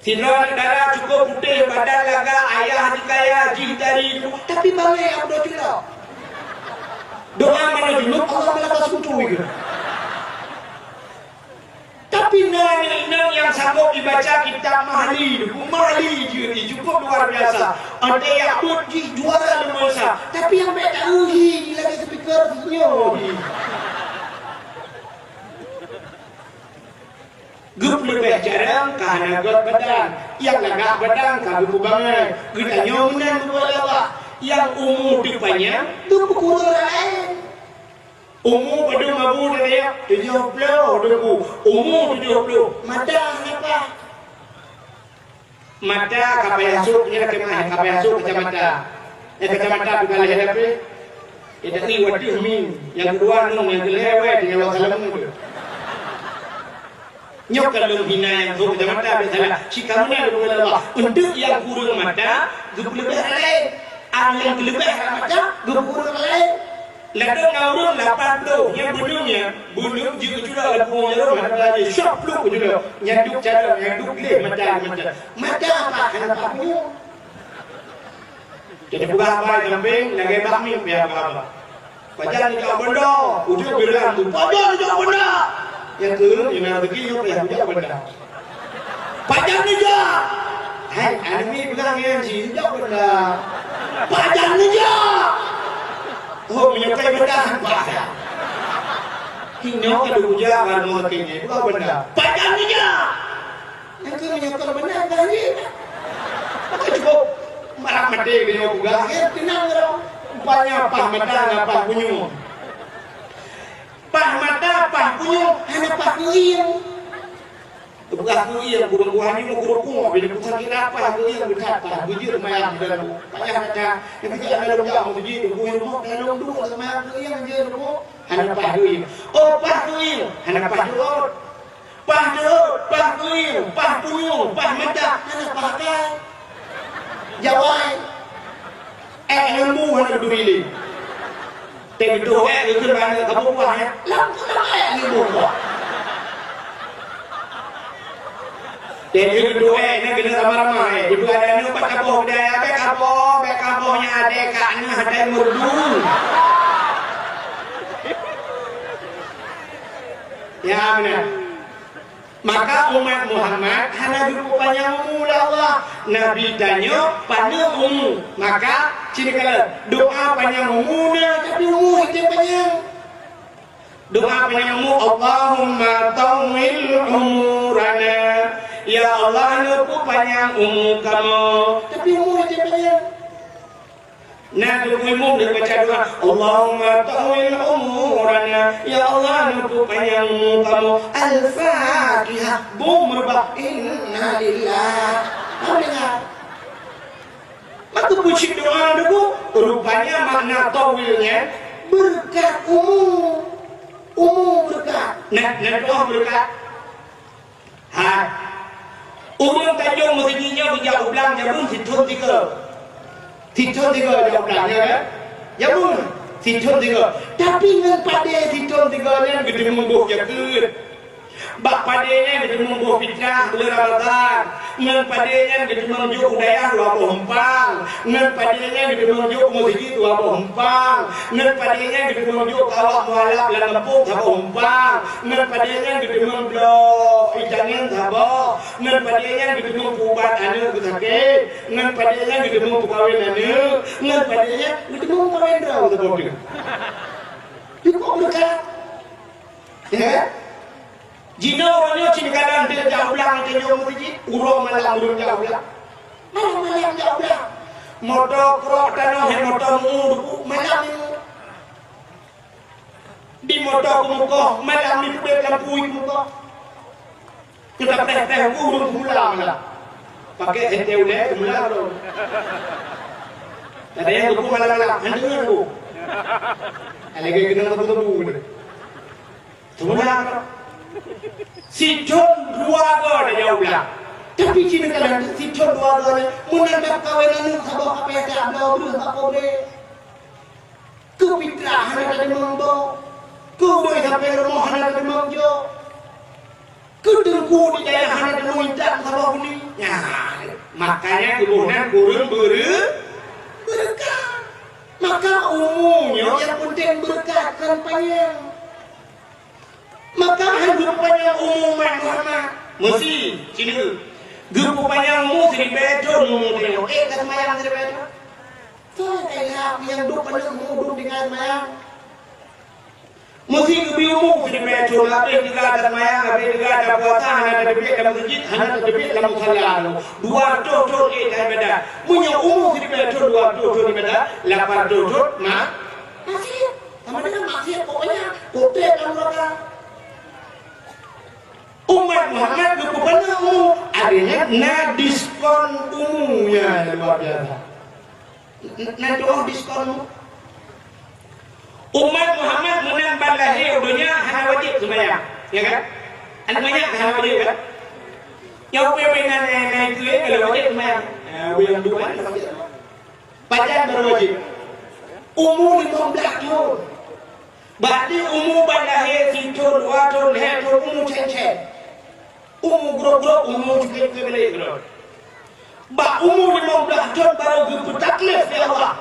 Sidroe aneuk dara cukôp putéh, badan lagak, ayah jih kaya, jih dari, tapi bangé Abdul Jula. Doa mana junub, Allah malah ka suntuk itu. Tapi na inong nyang sanggob jibaca kitab Mahli, buku Mahli jih, jih cukôp luar biasa. Ada nyang buet jih juara luar biasa. Tapi nyang bèk taeu jih lagèe speaker nyoe jih. Geupeuleubeh jarang ka hana göt badan, nyang lagak badan ka geupeubangai. Geutanyoe meunan buet Allah, nyang umu teuh panyang geupeukureueng ureueng laén. Umu padum Abu tadi, tujoh ploh, umu tujoh ploh, mata hana paih. Mata ka payah sôk, nyan ka meu'ah, ka payah sôk kacamata. Eh, kacamata bukan lhèe tapi. Eh, tapi watèe mi, nyang keudua nong, nyang keulhèe wèe, tinggai bak salam tu. Nyoe ka lôn hina nyang sôk kacamata, biasalah. Cit ka meunan lôn peugah lé Allah. Untuk nyang kureueng mata, geupeuleubeh ureueng laén. Ah, nyang keuleubeh mata, geupeukureueng ureueng laén. Ladôm na ureueng lapan ploh, nyan beuneueng nyan, beuneueng jeuet keu culok lam pungo jaroe, hana laju, syok pluek keu culok. Nyan duek carông, nyan duek gleh mata, mata. Mata apa? Hana paih punyueng. Jadi peugah haba sampéng, lagèe bakmi pih haba-haba. Pajan neujak banda, udép bireuen tu. Pajan neujak banda. Nyang keu, nyang rezeki nyoe payah kujak banda. Pajan neujak. Hai, aneuk miet peugah ngon jih, jak banda. Pajan neujak. Oh, meunyoe kai banda, bah. Hinoe ka lheueh jak bak rumoh sakét nyan, peugah banda. Pajan neujak. Nyang keu meunyoe kai banda, bah jih. Cukup marah maté meunyoe peugah, eh, teunang droe. Rupanya paih mata ngon paih punyueng. Paih mata, paih punyueng, hana paih keuieng. Teupeugah keuieng, kureueng buah nyoe, kureueng buah, bila pusat kira paih keuieng, beuthat paih, beujeuet mayang dalam. Payah that, nyang keujiak dalam jam, beujeuet, bui rumoh, dalam duek, mayang keuieng, jeuet rumoh, hana paih keuieng. Oh, paih keuieng, hana paih deuot. Paih deuot, paih keuieng, paih punyueng, paih mata, hana paih akai. Jawai. Ék ngon bu hana geuturi lé. Teuh geutôh ék geukheun bak aneuk, "Ka boh buah, ya?" Lam, lam ék ngon bu buah. Teuh geutôh ék nyan keuneuk ramah-ramah, ék. Ibu ada aneuk, "Pat ka boh keudè, ya?" "Bèk ka boh, bèk ka boh, nyan adèe ka na hatai meureudu." Ya, beuna. Maka umat Muhammad hana geupeupanyang umu lé Allah. Nabi tanyoe paneuk umu. Maka, ci neukalon, doa panyang umu na, tapi umu hana panyang. Doa panyang umu, "Allahumma tawwil umurana." Ya Allah, neupeupanyang umu kamoe. Tapi umu hana panyang. Na teungku imum neubaca doa, "Allahumma tawwil umurana." Ya Allah, neupeupanyang umu kamoe. Al-Fatihah. Bum reubah. Innalillah. Kamu dengar? Maka pucit doa teungku, rupanya makna tawwil nyan beureukat umu. Umu beureukat. Nah, nah doa beureukat. Hai. Ureueng tajong meuseujid nyoe geujak u blang jameun sithon tiga. Sithon tiga jak u blang, ya kan? Jameun sithon tiga. Tapi ngon padé sithon tiga nyan geuteumeung boh jakeuet. Bak padé nyan geuteumeung boh fitrah buleuen Ramadhan. Ngon padé nyan geuteumeung jok u dayah dua boh umpang. Ngon padé nyan geuteumeung jok u meuseujid dua boh umpang. Ngon padé nyan geuteumeung jok keu awak mualaf lam gampông saboh umpang. Ngon padé nyan geuteumeung bloe ié tangieng saboh. Ngon padé nyan geuteumeung peuubat aneuk geusakét. Ngon padé nyan geuteumeung peukawen aneuk. Ngon padé nyan geuteumeung kawen droe saboh teuk. Cukup beureukat. Ya? Jinoe uroe nyoe cit kadang deuek jak u blang, tanyoe meuseujid, uroe malam ureueng jak u blang. Malam-malam jak u blang. Moto krok tanoh, moto mu duku, malam nyoe. Di moto keumukoh, malam nyoe peudeuek lampu keumukoh. Kita teh-teh ureueng pemula malam. Pakai S T ulèe pemula tu. Ada nyang duku malam-malam, hana deungon bu. Lagèe keuneuk teupeu-teupeu. Seumudah, sithon dua goe tajak u blang. Tapi cit neukalon, sithon dua goe nyan, meunan dap kawen aneuk saboh, ka payah tabloe breuh bak po udép. Keu fitrah hana tateumeung boh. Keu udép sampoe rumoh hana tateumeung jok. Keu teungku di dayah hana tateumeung intat saboh buni. Nyan, makanya tuboh nyan kureueng beureu-, beureukat. Maka umu nyoe nyang peunteng beureukat kon panyang. Maka han geupeupanyang umu umat Muhammad. Meusi, sineuk. Geupeupanyang umu siribèe thon umu tanyoe. Eh, ka seumayang siribèe thon. Soe ka ilham nyang duek paneuk umu duek tinggai seumayang? Meusi geubri umu siribèe thon, abéh teuga taseumayang, abéh teuga tapuasa, hana tateubiet lam meuseujid, hana tateubiet lam musala. Dua reutôh thon ék ka ibadat. Meunyoe umu siribèe thon dua reutôh thon ibadat, lapan reutôh thon ma-, maksiat. Sama dengan maksiat, pokoknya, kote lam neraka. Umat Muhammad geupeupanyang umu, artinya na diskon umu nyang luar biasa. N-, na tu'oh diskon umu. Umat Muhammad meunan ban lahé u donya hana wajéb seumayang, ya kan? Aneuk manyak hana wajéb, kan? Nyang ubé-ubé na, na, na ikeu lé ka lheueh wajéb seumayang. Ya, ubé nyang duek hana wajéb. Pajan baru wajéb? Umu limong blaih thon. Bak di umu ban lahé sithon, dua thon, lhèe thon, umu cen-cen. Umu groe-groe, umu cukép-cukép lé keudroe. Bak umu limong blaih thon barô geupeutakleuh lé Allah.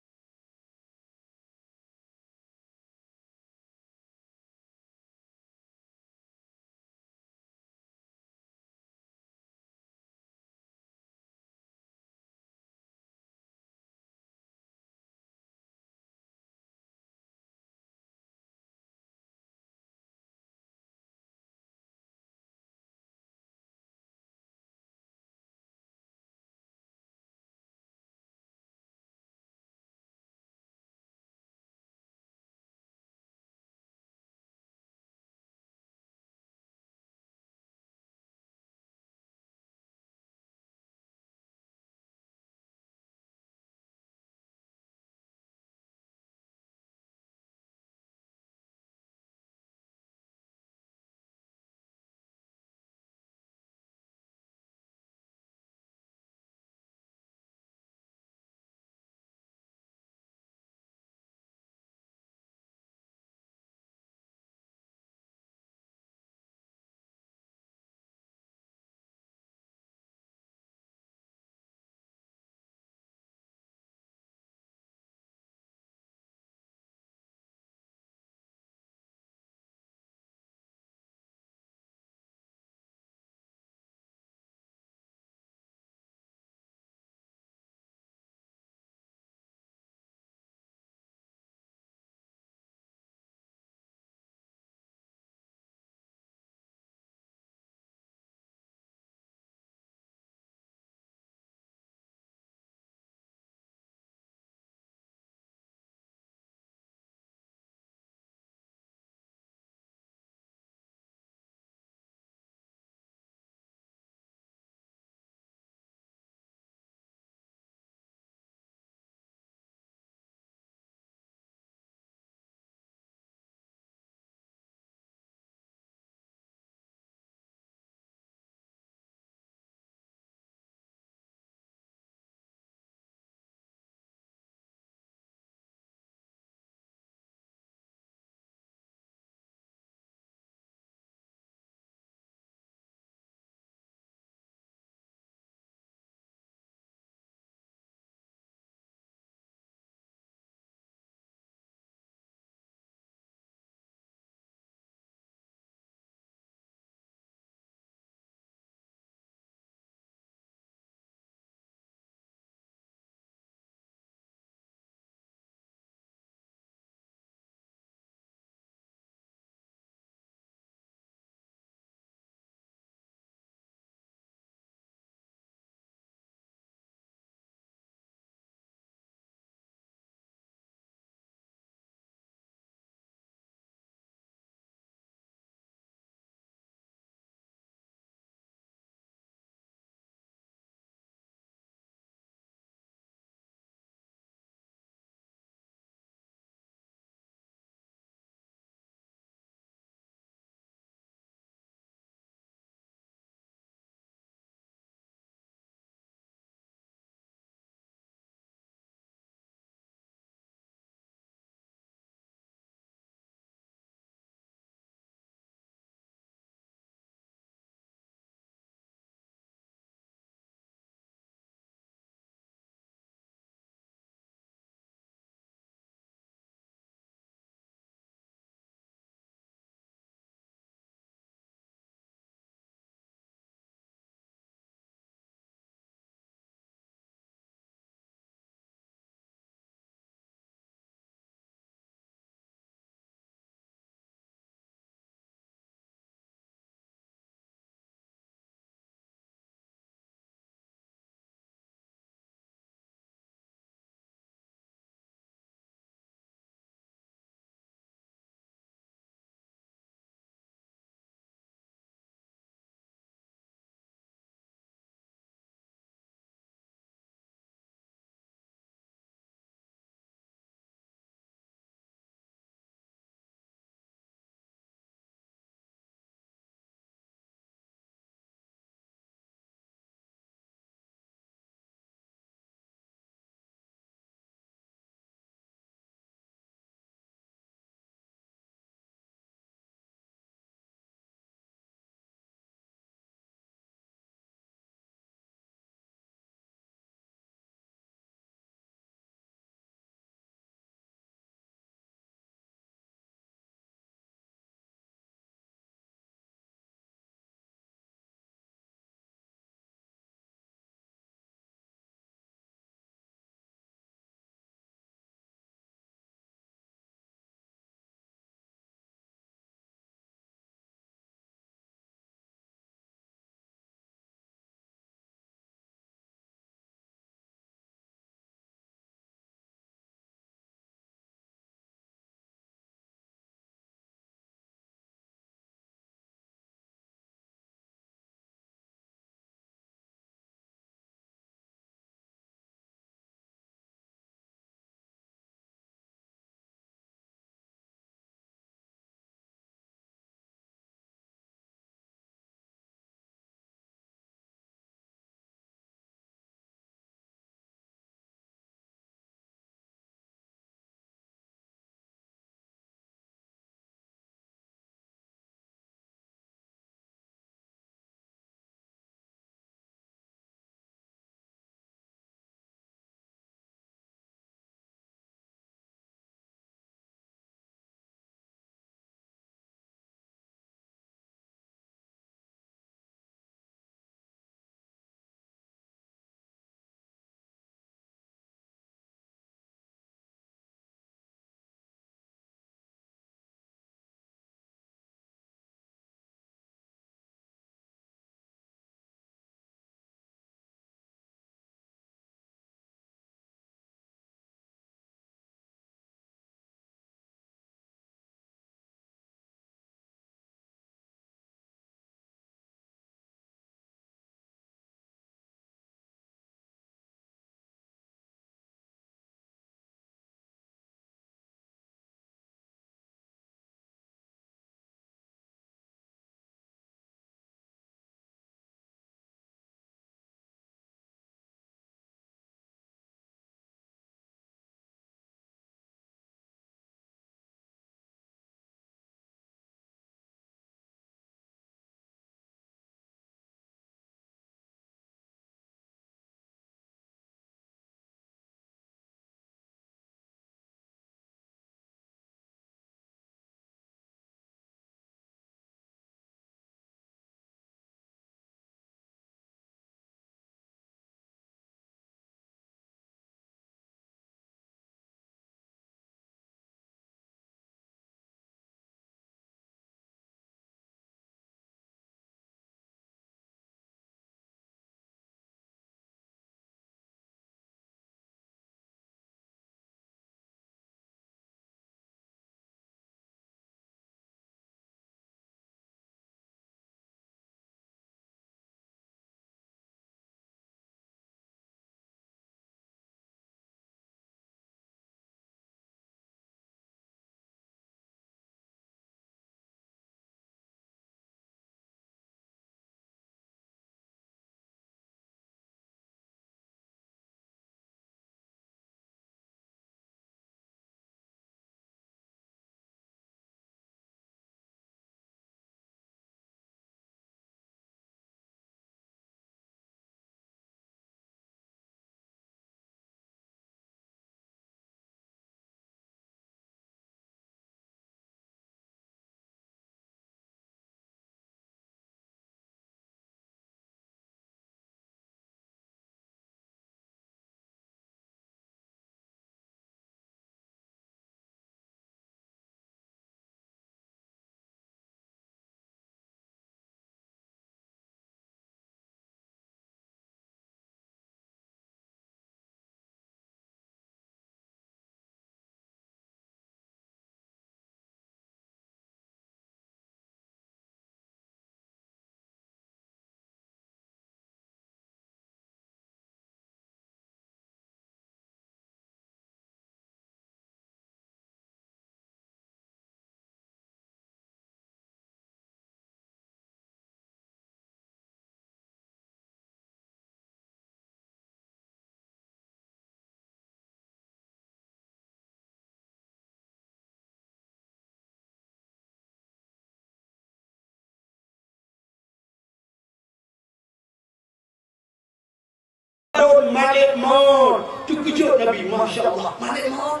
"Malaikat maut!" Teukeujot Nabi, "Masya Allah, malaikat maut!"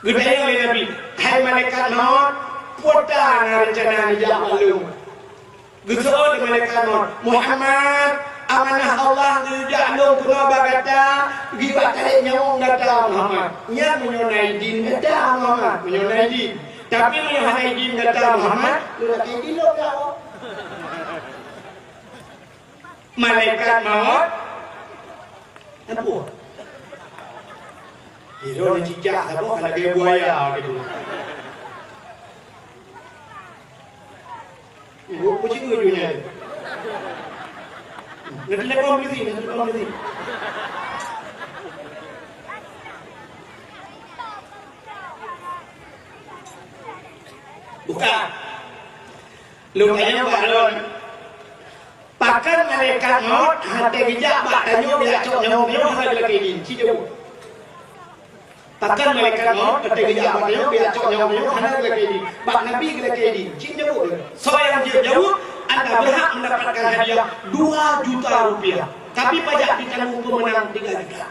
Geutanyong lé Nabi, "Hai malaikat maut, peue na reuncana neujak bak lôn?" Geuseuôt lé malaikat maut, "Muhammad, amanah Allah geujak lôn keunoe bak gata, geutarek nyawöng gata, Muhammad. Nyan meunyoe na idin gata, Muhammad, meunyoe na idin. Tapi meunyoe hana idin gata, Muhammad, lôn lakée idin lôn kawöm." Malaikat maut. Apa? Hidong cicak saboh ka lagée buaya gitu. Ibu kucing lucunya. Nanti telepon polisi, nanti telepon polisi. Buka. Lôn tanyong bak lôn. Pakon malaikat maut hana geujak bak tanyoe geujak cok nyawöng tanyoe hana geulakée idin? Ci jaweueb. Pakon malaikat maut hana geujak bak tanyoe geujak cok nyawöng tanyoe hana geulakée idin? Bak Nabi geulakée idin. Ci jaweueb. Soe nyang jeuet jaweueb, anda berhak mendapatkan hadiah dua juta rupiah. Tapi pajak ditanggung pemenang tiga juta.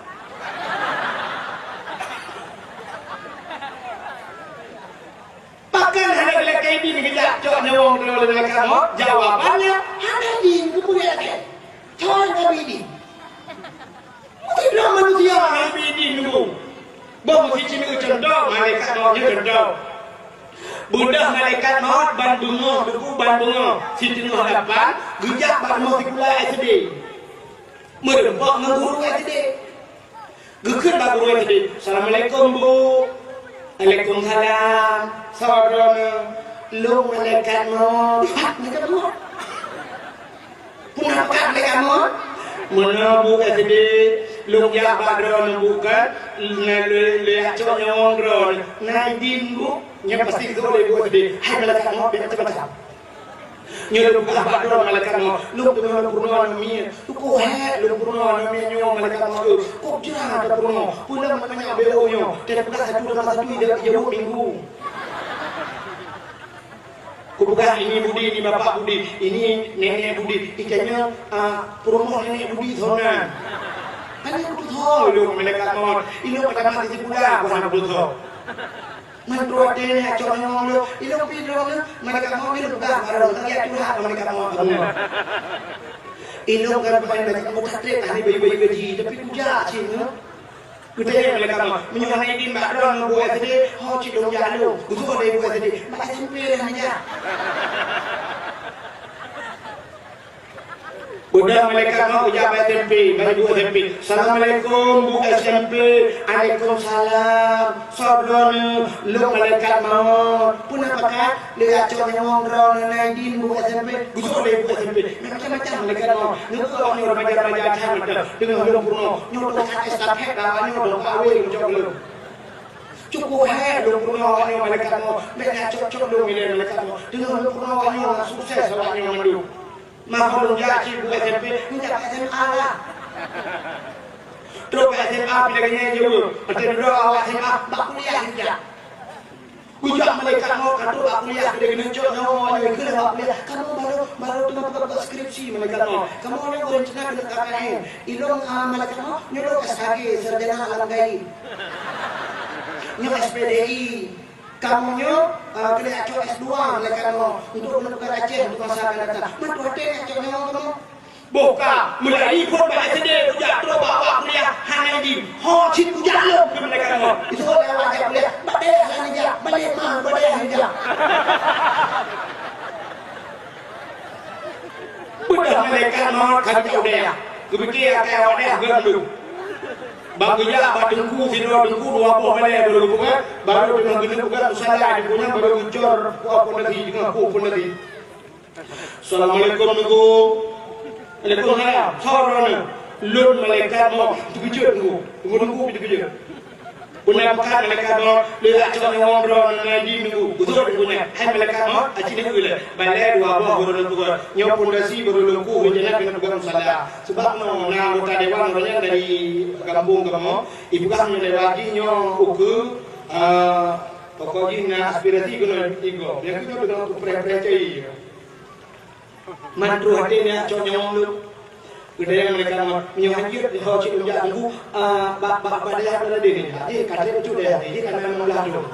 Pakon hana geulakée idin geujak cok nyawöng droe lé malaikat maut? Jawabannya, hana idin, keupeue geulakée? Cok hana idin. Meusidroe manusia hana idin nunggu. Boh meusici nyoe contoh, malaikat maut nyoe contoh. Beudôh malaikat maut ban beungoh, teupeu ban beungoh, siteungoh lapan, geujak bak rumoh sikula S D. Meureumpok ngon guru S D. Geukheun bak guru S D, "Assalamualaikum, Bu." "Waalaikumsalam. Soe droeneuh?" "Lôn malaikat maut." "Hah, malaikat maut? Peue na pakat malaikat maut?" "Meunoe, Bu S D, lôn jak bak droeneuh, Bu, kan, lôn, lôn jak cok nyawöng droeneuh. Na idin, Bu?" Nyan pasti geutanyong lé guru S D, "Hai malaikat maut, bèk macam-macam." Nyoe lôn peugah bak droe malaikat nyoe, lôn teungoh lôn peurunoe aneuk miet. Teungku hék lôn peurunoe aneuk miet nyoe malaikat nyoe. Kok jeuet tapeurunoe? Peue lom manyak B O nyoe? Teupeugah satu tambah satu ijaweueb minggu. Kupeugah ini Budi, ini Bapak Budi, ini Nenek Budi. Itanyoe, ah, peurumoh Nenek Budi sonan. Kan nyoe kupeutho lôn malaikat maut. Ilôn ka tamat di sikula, ku hana kupeutho. Mandua deh cok nyoe lôn, ilôn pih droeneuh, malaikat maut ilôn peugah baroe, lagèe curhat malaikat maut. Ilôn kan bukan bagi mutatrek ahli bayu-bayu gaji, tapi kujak cit nyoe. Geutanyong malaikat maut, "Meunyoe hana idin bak droeneuh bu S D, ho cit lôn jak lôn." Geuseuôt lé bu S D, "Bak S M P lé hana jak." Udah malaikat maut geujak bak S M P, bak ibu S M P. "Assalamualaikum, bu S M P." "Waalaikumsalam." "Soe droeneuh?" "Lôn malaikat maut." "Peue na pakat?" "Lôn jak cok nyawöng droeneuh, na idin bu S M P." Geuseuôt lé bu S M P. Macam-macam malaikat maut. Nyoe keuh awak nyoe remaja-remaja that mantong. Teungoh lôn peurunoe. Nyoe tongkat estafet awak nyoe tongkat awé geucok lôn. Cukup hék lôn peurunoe awak nyoe malaikat maut. Bèk na cok-cok lôn ilèe malaikat maut. Teungoh lôn peurunoe awak nyoe sukses awak nyoe mandum. Maka lôn jak cit bu S M P, lôn jak S M A lah. Trok bak S M A pih lagèe nyan jeuet. Watèe dudoe awak S M A, bak kuliah jak. Geujak malaikat maut ka trok bak kuliah, lagèe neucok nyoe, lagèe keuneuk bak kuliah. Kamoe baru, baru teungoh buka-buka skripsi malaikat maut. Kamoe nyoe rencana keuneuk K K N. Ilôn, ah, malaikat maut, nyoe lôn S K G, sarjana alam gaib. Nyoe S P D I. Kamoe nyoe, eh, keuneuk cok S dua malaikat nyoe untuk menemukan Aceh untuk masa akan datang. Mantu watèe nyoe cok nyoe kamoe. Boh ka, mulai iphon bak S D, kujak trok bak awak kuliah, hana idin. Ho cit kujak lôn keu malaikat nyoe. Itu awak jak kuliah, bak dayah hana jak, balik ma, bak dayah hana jak. Beudôh malaikat maut ka geujak u dayah. Geupike akai awak dayah geureundong. Bak geujak bak teungku sidroe teungku dua boh balèe baru geupeugah, baru teungoh geuneuk peugah musala di bunoe baru geucor pondasi, teungoh pondasi. "Assalamualaikum, Teungku." "Waalaikumsalam. Soe droeneuh?" "Lôn malaikat maut." Teukeujot teungku. Teungku-teungku pih teukeujot. Beuna pakat malaikat maut, lé jak cok nyawöng droeneuh na idin teungku. Geuseuôt teungku nyan, "Hai malaikat maut, aci neuk lé." Balèe dua boh baru lôn peugah. Nyoe pondasi baru lôn kueh, rencana keuneuk peugah musala. Sabab nyoe na anggota dewan ureueng nyan dari gampông kamoe, ipeugah nyoe lewat jih nyoe ukeue, eh, pokok jih na aspirasi keunoe tiga. Nyang keunoe deungon kupreh-preh cai. Mandua watèe nyoe cok nyawöng lôn. Geutanyong malaikat maut, "Meunyoe hanjeuet ho cit lôn jak Teungku, ah, bak, bak, bak dayah Baladé nyoe." Jih ka trép bacut dayah, jih ka na limong blaih thôn.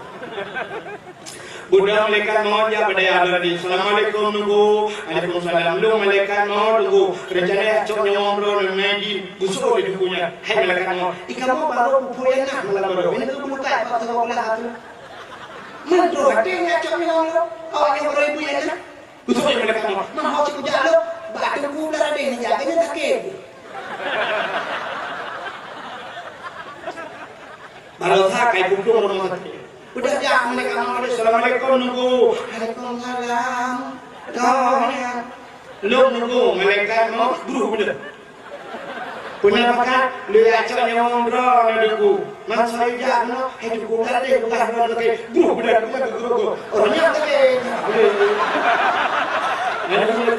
Beudôh malaikat maut jak bak dayah Baladé. "Assalamualaikum Teungku." "Waalaikumsalam." "Lôn malaikat maut Teungku. Rencana jak cok nyawöng droeneuh Maidin." Geuseuôt lé Teungku nyan, "Hai malaikat maut, i kamoe barô peue-peue nyang na malam baroe. Nyan keuh beulukai bak teungoh blah tu. Mandum até nyang jak cok nyawöng droe. Awak nyoe barô ibu nyang na." Beutôi malaikat maut. "Man ho cit kujak lôn, bak Teungku Baladé nyan jak, nyan sakét." Barosa kai puplong rumoh sakét. Udah jak malaikat maut, "Assalamualaikum Teungku." "Waalaikumsalam." "Toh nyan?" "Lôn Teungku, malaikat maut, bruh beudôh." "Peue na pakat?" "Lôn jak cok nyawöng droeneuh Teungku." "Man soe jak keunoe?" "Hai Teungku, ka lheueh peugah droeneuh sakét." Bruh beudôh, bukan geuguruk-guruk. Ureueng nyan sakét. Lalu,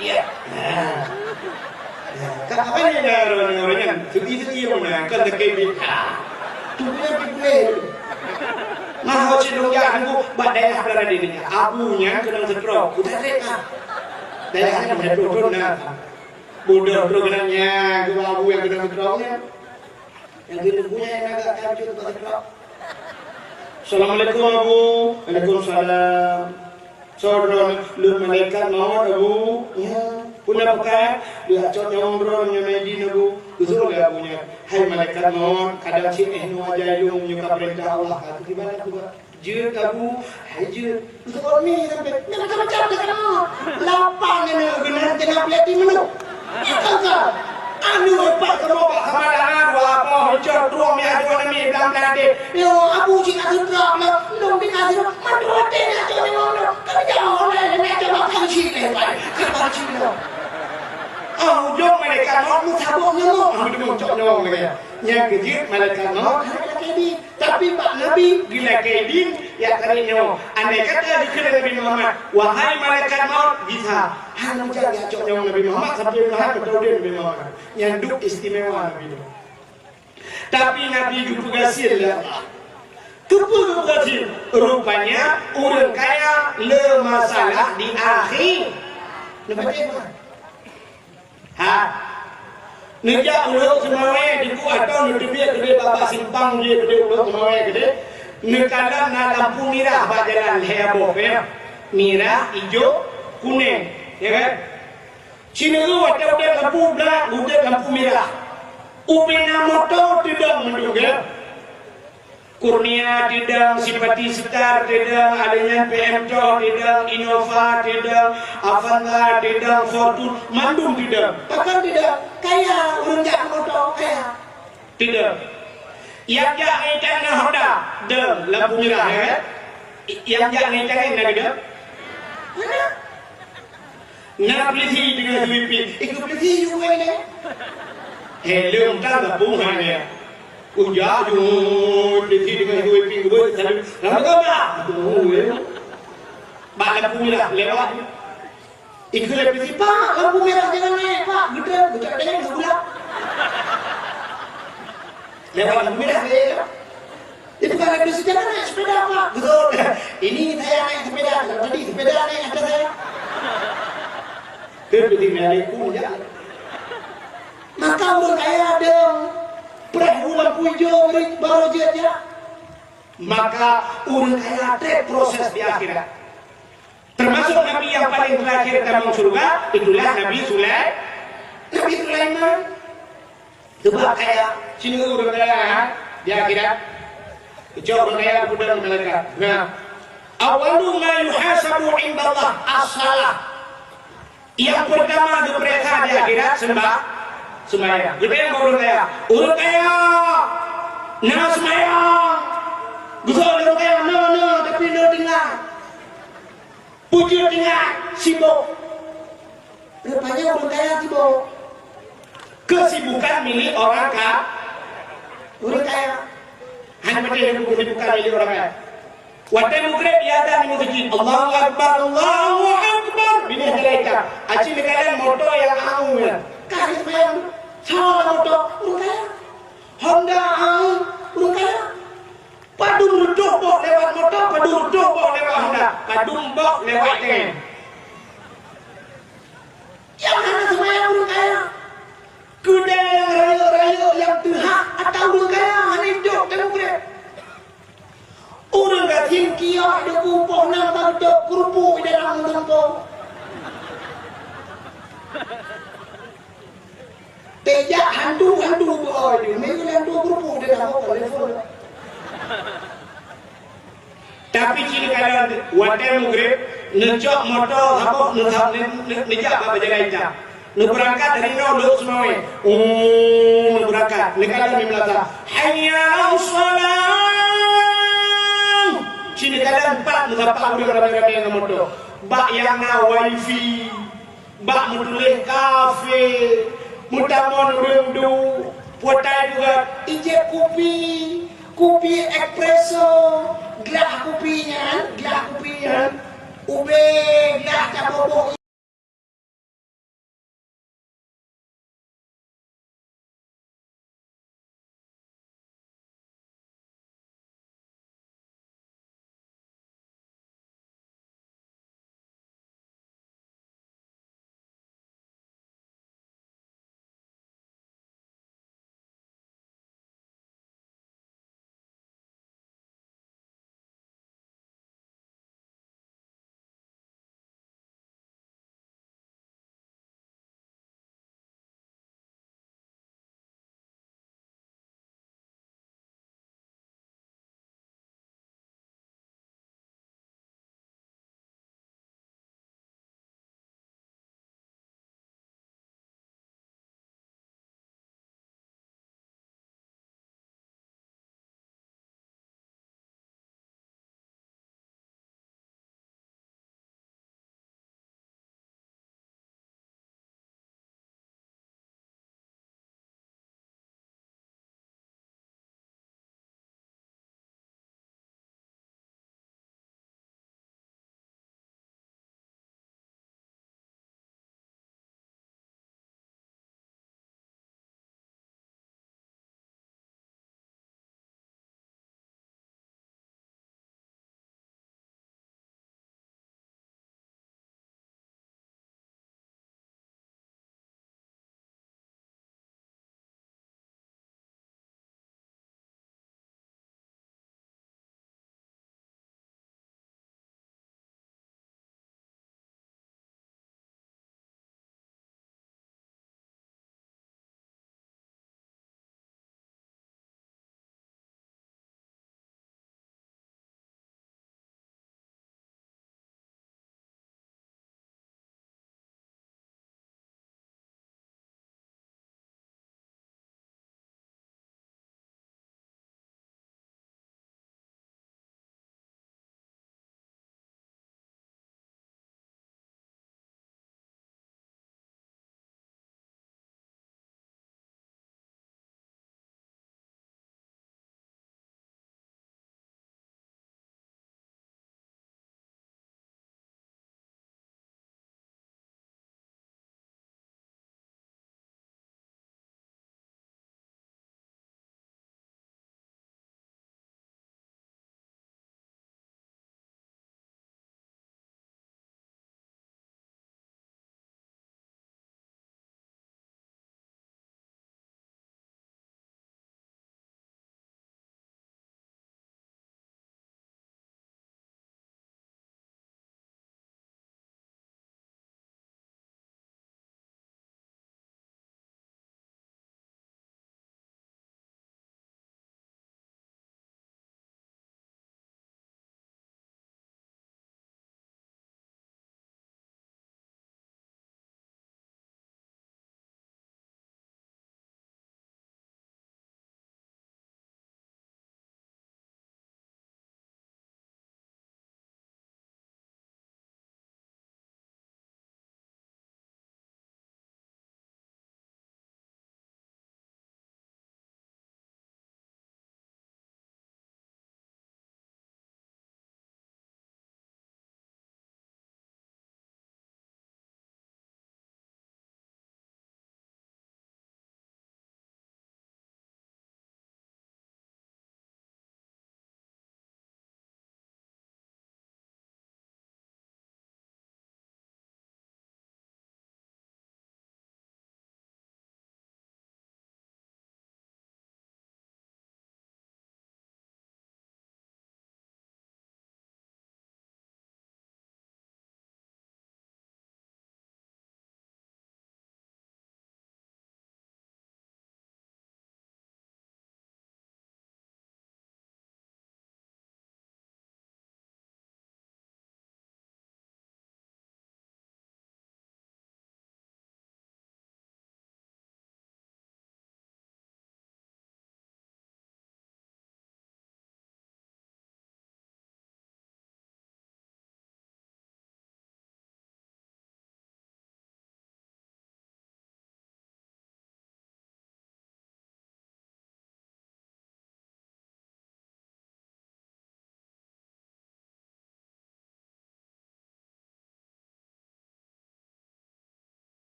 ya. Nah. Nah, ka apa ni dah ureueng nyan? Seuti-seuti pun dah, kan sakét ni. Ah. Tu punya pikir. "Man ho cit lôn jak Teungku?" "Bak dayah Baladé nyan. Abu nyan keunong stroke." Udah sakét ah. Dayah nyan stroke tu nah. Bodoh trok keunan nyan, keu abu nyang keunong stroke nyan. Nyang keuneuk punya nyang agak kacut bak stroke. "Assalamualaikum Abu." "Waalaikumsalam." "Soe droeneuh?" "Lôn malaikat maut Abu." "Ya. Peue na pakat?" "Lôn jak cok nyawöng droeneuh nyoe Maidin Abu." Geuseuôt lé abu nyan, "Hai malaikat maut, kadang cit éh nyoe ajai lôn nyoe ka peurintah Allah." Ka kiban aku ba. "Jeuet Abu." "Hai jeuet." Beutôi mi sampai macam-macam dah kena. Lapang ni nak kena, kena pelati menu. Itu kan. Anu empat kamoe bak sama dengan dua boh ucok tuang ni ada warna mi belang belati. Yo, Abu cik nak sutrak lah. Lung di kasih. Mantu hati nak cok ni ngono. Kami jangan oleh ni nak cok makan cik ni. Kapan cik ni? Ah, ujung malaikat maut musabok nyamuk. Ah, dia cok nyamuk lagi. Nyang kejut malaikat maut. Tapi bak Nabi geulakée idin, ya tadi nyoe. Andai kata dikheun Nabi Muhammad, "Wahai malaikat maut, bisa." Hana mujak jak cok nyawöng Nabi Muhammad sampai meuhat meuteudeh Nabi Muhammad. Nyan duek istimewa Nabi nyoe. Tapi Nabi geupeugasien lé Allah. Keupeue geupeugasien? Rupanya ureueng kaya le masalah di akhé. Nampak tak? Ha. Neujak u Lhok Seumawé Teungku, atau neuteubiet keudeh bak simpang jih keudeh u Lhok Seumawé keudeh. Neukalon na lampu mirah bak jalan lhèe boh, ya. Mirah, ijo, kunéng, ya kan? Sineuk watèe udép lampu blah, udép lampu mirah. Ubé na moto teudong mandum, ya. Kurnia teudong, Simpati Star teudong, ada nyan P M Toh teudong, Innova teudong, Avanza teudong, Fortuner, mandum teudong. Pakon teudong? Kaya, ureueng jak moto kaya. Teudong. Nyang jak ngon tangan Honda, dong, lampu mirah, ya kan? Nyang jak ngon tangan na keudong? Hana. Na polisi deungon sweeping. Ikut polisi juga ini. Helm kan gabung hanya. Ujak ju polisi deungon sweeping buat selalu. Lalu gambar. Bak lampu merah lewat. Ikut polisi, "Pak, lampu merah jangan naik, Pak." Gitu, ujak tengok sebelah. Lewat lampu merah dia. Itu kan ada sejarah naik sepeda, Pak. Betul. Ini saya naik sepeda. Tadi sepeda naik atas saya. Dia pergi naik pun, ya. Maka ureueng kaya ada preh lampu hijau beri baru je, ya. Maka ureueng kaya ada proses di akhirat. Termasuk nabi yang paling terakhir tamong syurga, itulah Nabi Sulai-, Nabi Sulaiman. Sebab kaya, sini ureueng kaya, ha? Di akhirat. Kecok ureueng kaya, gudang malaikat. Nah, awwalu ma yuhasabu indallah as-salah. Yang pertama diperiksa di akhirat sembah-, sembahyang. Geupeugah ureueng kaya, "Ureueng kaya, na sembahyang?" Geuseuôt ureueng kaya, "Na, na, tapi na tinggai." Peue jeuet tinggai? Sibok. Rupanya ureueng kaya sibok. Kesibukan milik orang ka-, ureueng kaya. Hana patéh kesibukan milik ureueng kaya. Watèe mugreb, ya, dan di meuseujid, "Allahu Akbar, Allahu Akbar." Binéh jalan itam. Aci neukalon moto nyang au nyan. Ka geuseumayang. Salah moto, ureueng kaya. Honda au, ureueng kaya. Padum reutôh boh lewat moto, padum reutôh boh lewat Honda, padum boh lewat tangai. Nyang hana seumayang ureueng kaya. Cingkiok debu poh nam ka geutôb keurupuk di dalam meutumpông. Tejak hantu-hantu beu-oi di, meunan hantu keurupuk di dalam meutumpông. Tapi cit neukalon watèe meugreb, neucok moto saboh, neu-, neu-, neu-, neujak bak bajèe itam. Neubeurangkat dari nyoe lheueh seumawé. Oh, neubeurangkat. Neukalon di meunasah. Hayya 'alas shalah. Cit neukalon pat meusapa ureueng ramé-ramé ngon moto. Bak nyang na wifi. Bak meutuléh kafe. Meutamong ureueng du. Putai juga ijép kupi. Kupi espresso. Glah kupi nyan, glah kupi nyan. Ubé glah taboh-boh